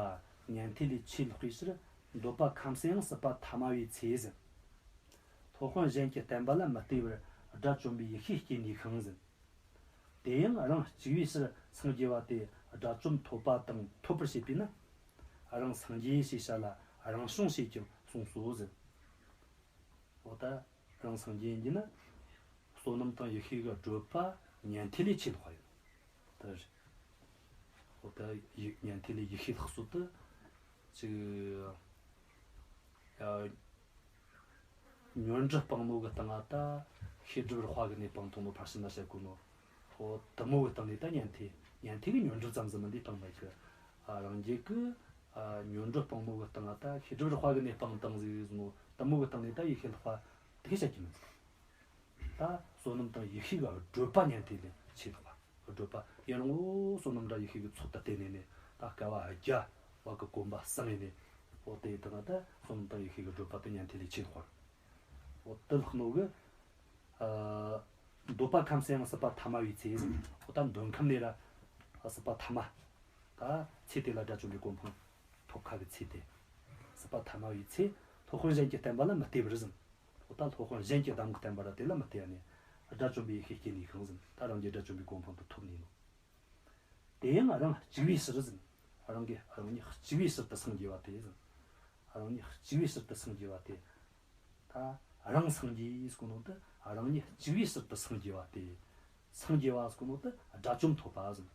ཉན་ཐོས་ལས་ཆེས་ལྷག་པའི་ཕྱིར། འདོད་པ་ཁམས་སུ་ཡང་སྲིད་པ་ཐ་མ་བའི་ཚེ་ཟེར། སློབ་དཔོན་གཞན་གྱི་བསྟན་པ་ལ་མི་ལྟོས་པར་དགྲ་བཅོམ་པའི་ཡེ་ཤེས་སྐྱེས་ནས་ཤིང་ཟེར། དེ་ཡང་རང་གཅིག་པའི་ཕྱིར་སངས་རྒྱས་པ་དེ་དགྲ་བཅོམ་ཐོབ་པ་དང་ཐོབ་པར་བྱེད་པས་ན། རང་སངས་རྒྱས་ཞེས་བྱ་ལ་རང་བྱུང་ཞེས་ཀྱང་གསུངས་སོ་ཟེར། འོ་ད་རང་སངས་རྒྱས་ཡིན་གྱི་ན། བསོད་ནམས་དང་ཡེ་ཤེས་ཀྱི་བགྲོད་པ་ཉན་ཐོས་ལས་ཆེས་ལྷག་པ་ཡིན། ད་རེད། འོ་ད་ཡེ་ཉན་ཐོས་ལས་ཡེ་ཤེས་ལྷག་སོ་དུ། ཅིག་ཡ། ཉོན་སྒྲིབ་སྤངས་ནོ་གི་སྟེང་ང་ད་ཤེས་སྒྲིབ་རགས་པ་གི་གནས་སྤངས་ཐུབ་ནོ་ཕར་ཕྱིན་ན་བཤད་གོ་ནོ། འོ་དེ་མོ་གི་སྟེང་ནས་ད་ཉན་ཐོས། ཉན་ཐོས་གི་ཉོན་སྒྲིབ་ཙམ་ཟིག་མིན་དེ་སྤངས་མེད་གི། ཨ། རང་རྒྱལ་གི། ཨ། ཉོན་སྒྲིབ་སྤངས་ནོ་གི་སྟེང་ང་ད་ཤེས་སྒྲིབ་རགས་པ་གི་གནས་སྤངས་བཏང་ཟིག་ཟེར་ནོ། དེ་མོ་གི་སྟེང་ནས་ད་ཡེ་ཤེས་ལྷག་པ་དེ་གི་བཤད་ཀྱི་མིན། ད་བསོད་ནམས་དང་ཡེ་ཤེས་ཀྱི་བགྲོད་པ་ཉན་ཐོས་ལས་ཆེས་ལྷག་པ། བགྲོད་པ་ཡུན་རིང་པོ་བསོད་ནམས་དང་ཡེ་ཤེས་ཀྱི་ཚོགས་དེ་བསྟེན་ནས་ནི། ད་བསྐལ་པ་བརྒྱ་བ་གི་གོམས་པ་སངས་ནས་ནི། འོ་དེ་ཡི་སྟེང་ང་ད་བསོད་ནམས་དང་ཡེ་ཤེས་ཀྱི་བགྲོད་པ་དེ་ཉན་ཐོས་ལས་ཆེས་ལྷག་པ། འོ་དེ་ལྷག་ནོ་གི། ཨ། འདོད་པ་ཁམས་སུ་ཡང་སྲིད་པ་ཐ་མ་བའི་ཚེ་ཟེར། འོ་ད་འདོད་ཁམས་ནས་ར་སྲིད་པ་ཐ་མ། ད་ཚེ་དེ་ལ་དགྲ་བཅོམ་པའི་གོ་འཕང་ཐོབ་ཁ་གི་ཚེ་དེ། སྲིད་པ་ཐ་མ་བའི་ཚེ། སློབ་དཔོན་གཞན་གྱི་བསྟན་པ་ལ་མི་ལྟོས་པར་ཟེར། འོ་ད་སློབ་དཔོན་གཞན་གྱི་གདམས་ངག་བསྟན་པ་ར་དེ་ལ་མི་ལྟོས་ནས། དགྲ་བཅོམ་པའི་ཡེ་ཤེས་སྐྱེས་ནས་ཤིང་ཟེར། ད་རང་གི་དགྲ་བཅོམ་པའི་གོ་འཕང་དུ་ཐོབ་ནས་ནོ། དེ་ཡང་རང་གཅིག་པའི་ཕྱིར་ཟེར། རང་གི་རང་ཉིད་གཅིག་པའི་ཕྱིར་དུ་སངས་རྒྱས་པ་དེ་ཟེར། རང་ཉིད་གཅིག་པའི་ཕྱིར་དུ་སངས་རྒྱས་པ་དེ། ད་རང་སངས་རྒྱས་ཟེར་གོ་ནོ་དེ་རང་ཉིད་གཅིག་པའི་ཕྱིར་དུ་སངས་རྒྱས་པ་དེ། སངས་རྒྱས་པ་ཟེར་གོ་ནོ་དེ་དགྲ་བཅོམ་ཐོབ་པ་ཟེར།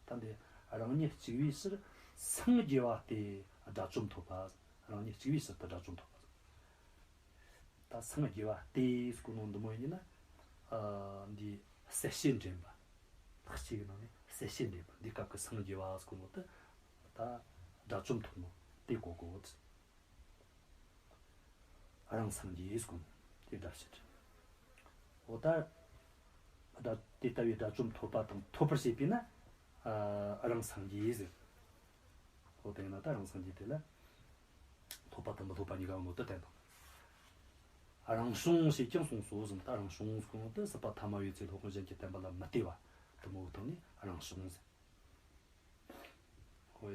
ད་འདི་ རང་ཉིད་གཅིག་པའི་ཕྱིར་སངས་རྒྱས་པ་སྟེ་དགྲ་བཅོམ་ཐོབ་པ། རང་ཉིད་གཅིག་པའི་ཕྱིར་དུ་དགྲ་བཅོམ་ཐོབ་པ། ད་སངས་རྒྱས་པ་སྟེ་ཟེར་གོ་ནོ་འདི་མོ་ཡིན་ན། ཨ། འདི་གསལ་བྱེད་འདྲེན་པ། ལྷག་བཅས་ཀྱི་ནང་ནས་གསལ་བྱེད་འདྲེན་པ། འདི་སྐབས་ཀྱི་སངས་རྒྱས་པ་ཟེར་གོ་ནོ་དེ་ད་དགྲ་བཅོམ་ཐོབ་ནོ་དེ་གོ་དགོས། རང་སངས་རྒྱས་ཟེར་གོ་ནོ་དེ་སྒྲ་ཕྱིར། འོ་ད་དགྲ་དེ་ལྟ་བུའི་དགྲ་བཅོམ་ཐོབ་པ་དང་ཐོབ་པར་བྱེད་པས་ན། ཨ། རང་སངས་རྒྱས་ཟེར། འོ་དེ་ཡིན་ན་ད་རང་སངས་རྒྱས་དེ་ལ་ཐོབ་པ་དང་མི་ཐོབ་པ་གཉིས་ཀ་ཡོད་ནོ་དེ་བསྟན་དང་། རང་བྱུང་ཞེས་ཀྱང་གསུངས་སོ་ཟེར། ད་རང་བྱུང་ཟེར་གོ་ནོ་དེ་སྲིད་པ་ཐ་མ་ཡོད་ཚད་སློབ་དཔོན་གཞན་གྱིས་བསྟན་པ་ལ་མི་ལྟོས་པ་དེ་མོ་བོ་ཐོག་ནས་རང་བྱུང་ཟེར། ཨོ་ཡ།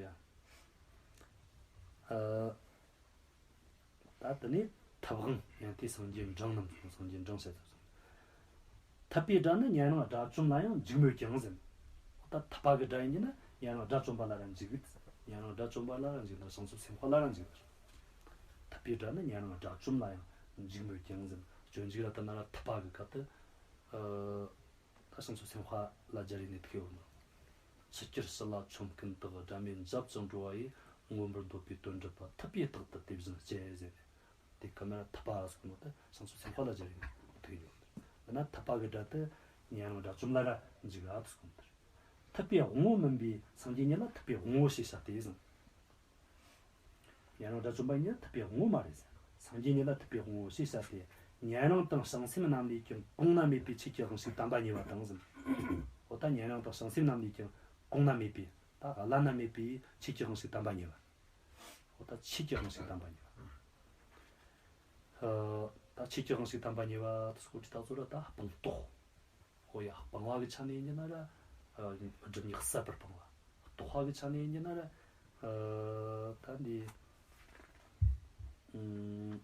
ཨ། ད་དེ་ནས་ཐུབ་དབང་ཉན་ཐོས་སངས་རྒྱས་འབྲིང་རྣམས་སོ། སངས་རྒྱས་འབྲིང་བཤད་ཚུལ་སོ། ཐུབ་པའི་སྒྲ་ནི་ཉན་རང་དགྲ་བཅོམ་ལ་ཡང་འཇུག་མོད་ཀྱང་ཟེར། ད་ཐུབ་པ་གི་སྒྲ་ཡིན་གྱི་ན་ཉན་རང་དགྲ་བཅོམ་པ་ལ་ར་འཇུག་གི། ཉན་རང་དགྲ་བཅོམ་པ་ལ་ར་འཇུག་ན་བྱང་ཆུབ་སེམས་དཔའ་ལ་ར་འཇུག་གི། ཐུབ་པའི་སྒྲ་ནི་ཉན་རང་དགྲ་བཅོམ་ལ་ཡང་འཇུག་མོད་ཀྱང་ཟེར། སྤྱོད་འཇུག་ལ་ལྟ་ན་ར་ཐུབ་པ་གི་སྐབས་དུ། ཨ། ད་བྱང་ཆུབ་སེམས་དཔའ་ལ་སྦྱར་ཡིན་ནི་ཐུག་ཡོད་ནོ། ཕྱི་ཁྱེར་ཕྱི་ལ་ཆོམ་རྐུན་དག་སྒྲ་མེད་འཇབ་ཅིང་འགྲོ་བ་ཡི། མངོན་པར་འདོད་པའི་དོན་སྒྲུབ་པ། ཐུབ་པའི་རྟགས་དེ་དེ་བཞིན་སྤྱད་ཟེར། དེ་ག་མ་ཐུབ་པ་ཟེར་གོ་ནོ་དེ་བྱང་ཆུབ་སེམས་དཔའ་ལ་སྦྱར་ཡིན་ཐུག་ཡོད་ནོ། འདི་ན་ཐུབ་པ་གི་སྒྲ་དེ་ཉན་རང་དགྲ་བཅོམ་ལ་ར་འཇུག་ག་ཟེར་གོ་ནོ་དེ། ཐུབ་པའི་དབང་པོ་མིན་པའི་སངས་རྒྱས་ཉིད་ལ་ཐུབ་པའི་དབང་པོ་ཞེས་བྱ་སྟེ་ཟེར། ཉན་རང་དགྲ་བཅོམ་པ་ཉིད་ཐུབ་པའི་དབང་པོ་མ་རེད་ཟེར། སངས་རྒྱས་ཉིད་ལ་ཐུབ་པའི་དབང་པོ་ཞེས་བྱ་སྟེ། ཉན་རང་དང་བྱང་སེམས་རྣམས་ལས་ཀྱང་གོང་ན་མེད་པའི་ཆོས་ཀྱི་དབང་ཕྱུག་དམ་པ་ཉེ་བ་དང་ཟེར། འོ་ད་ཉན་རང་དང་བྱང་སེམས་རྣམས་ལས་ཀྱང་གོང་ན་མེད་པའི། ད་བླ་ན་མེད་པའི་ཆོས་ཀྱི་དབང་ཕྱུག་དམ་པ་ཉེ་བ། འོ་ད་ཆོས་ཀྱི་དབང་ཕྱུག་དམ་པ་ཉེ་བ། ཨ། ད་ཆོས་ཀྱི་དབང་ཕྱུག་དམ་པ་ཉེ་བ་དེ་སྐོར་གྱི་ད་ཚོ་ར་ད་སྤངས་རྟོགས། འོ་ཡ། སྤངས་པ་གི་ཆ་ནས་ཡིན་གྱི་ན་ར། ཨ། སྒྲིབ་གཉིས་ཟད་པར་སྤངས་པ། རྟོགས་པ་གི་ཆ་ནས་ཡིན་གྱི་ན་ར། ཨ། ད་འདི། ཨུམ།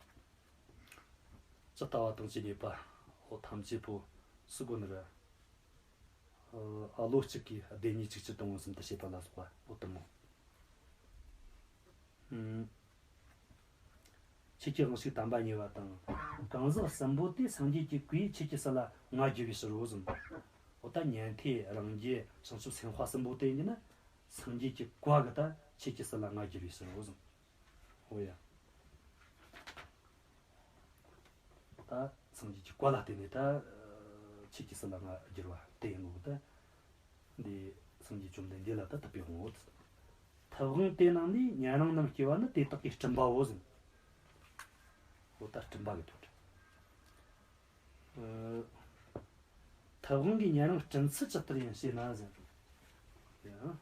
ཇི་ལྟ་བ་དང་ཇི་སྙེད་པ། འོ་ཐམས་ཅད་པོ་ཟེར་གོ་ནི་ར། ཨ། བློ་གཅིག་གིས་བདེན་གཉིས་གཅིག་གྱུར་དུ་མངོན་སུམ་དུ་བྱེད་པ་ལ་སོགས་པ་འོ་དེ་མོ། ཨུམ། ཆོས་ཀྱི་དབང་ཕྱུག་དམ་པ་ཉེ་བ་དང་། གང་ཟག་གསུམ་པོ་དེ་སངས་རྒྱས་ཀྱི་སྐུས་ཆོས་ཀྱི་སྲིད་ལ་མངའ་བསྒྱུར་བའི་ཕྱིར་རོ་ཟེར། འོ་ད་ཉན་ཐོས་རང་རྒྱལ་བྱང་ཆུབ་སེམས་དཔའ་གསུམ་པོ་དེ་ཡིན་གྱི་ན་སངས་རྒྱས་ཀྱི་བཀའ་གིས་ད་ཆོས་ཀྱི་སྲིད་ལ་མངའ་བསྒྱུར་བའི་ཕྱིར་རོ་ཟེར། འོ་ཡ། ད་སངས་རྒྱས་ཀྱི་བཀའ་ལ་བརྟེན་ནས་ད་ཆོས་ཀྱི་སྲིད་ལ་མངའ་བསྒྱུར་བ་དེ་ཡིན་ནོ་ད། འདི་སངས་རྒྱས་བཅོམ་ལྡན་འདས་ལ་ད་ཐུབ་པའི་དབང་པོ། ཐུབ་དབང་དེ་རྣམས་ལས་ཉན་རང་རྣམས་སྐྱེ་བ་ནི་དེ་དག་གི་སྤྲིན་པའོ་ཟེར། འོ་ད་སྤྲིན་པ་གི་དོན་རེད། ཨ། ཐུབ་དབང་གིས་ཉན་རང་སྤྲིན་ཚུལ་ཇི་ལྟར་ཡིན་ཞེ་ན་ཟེར། ཡང་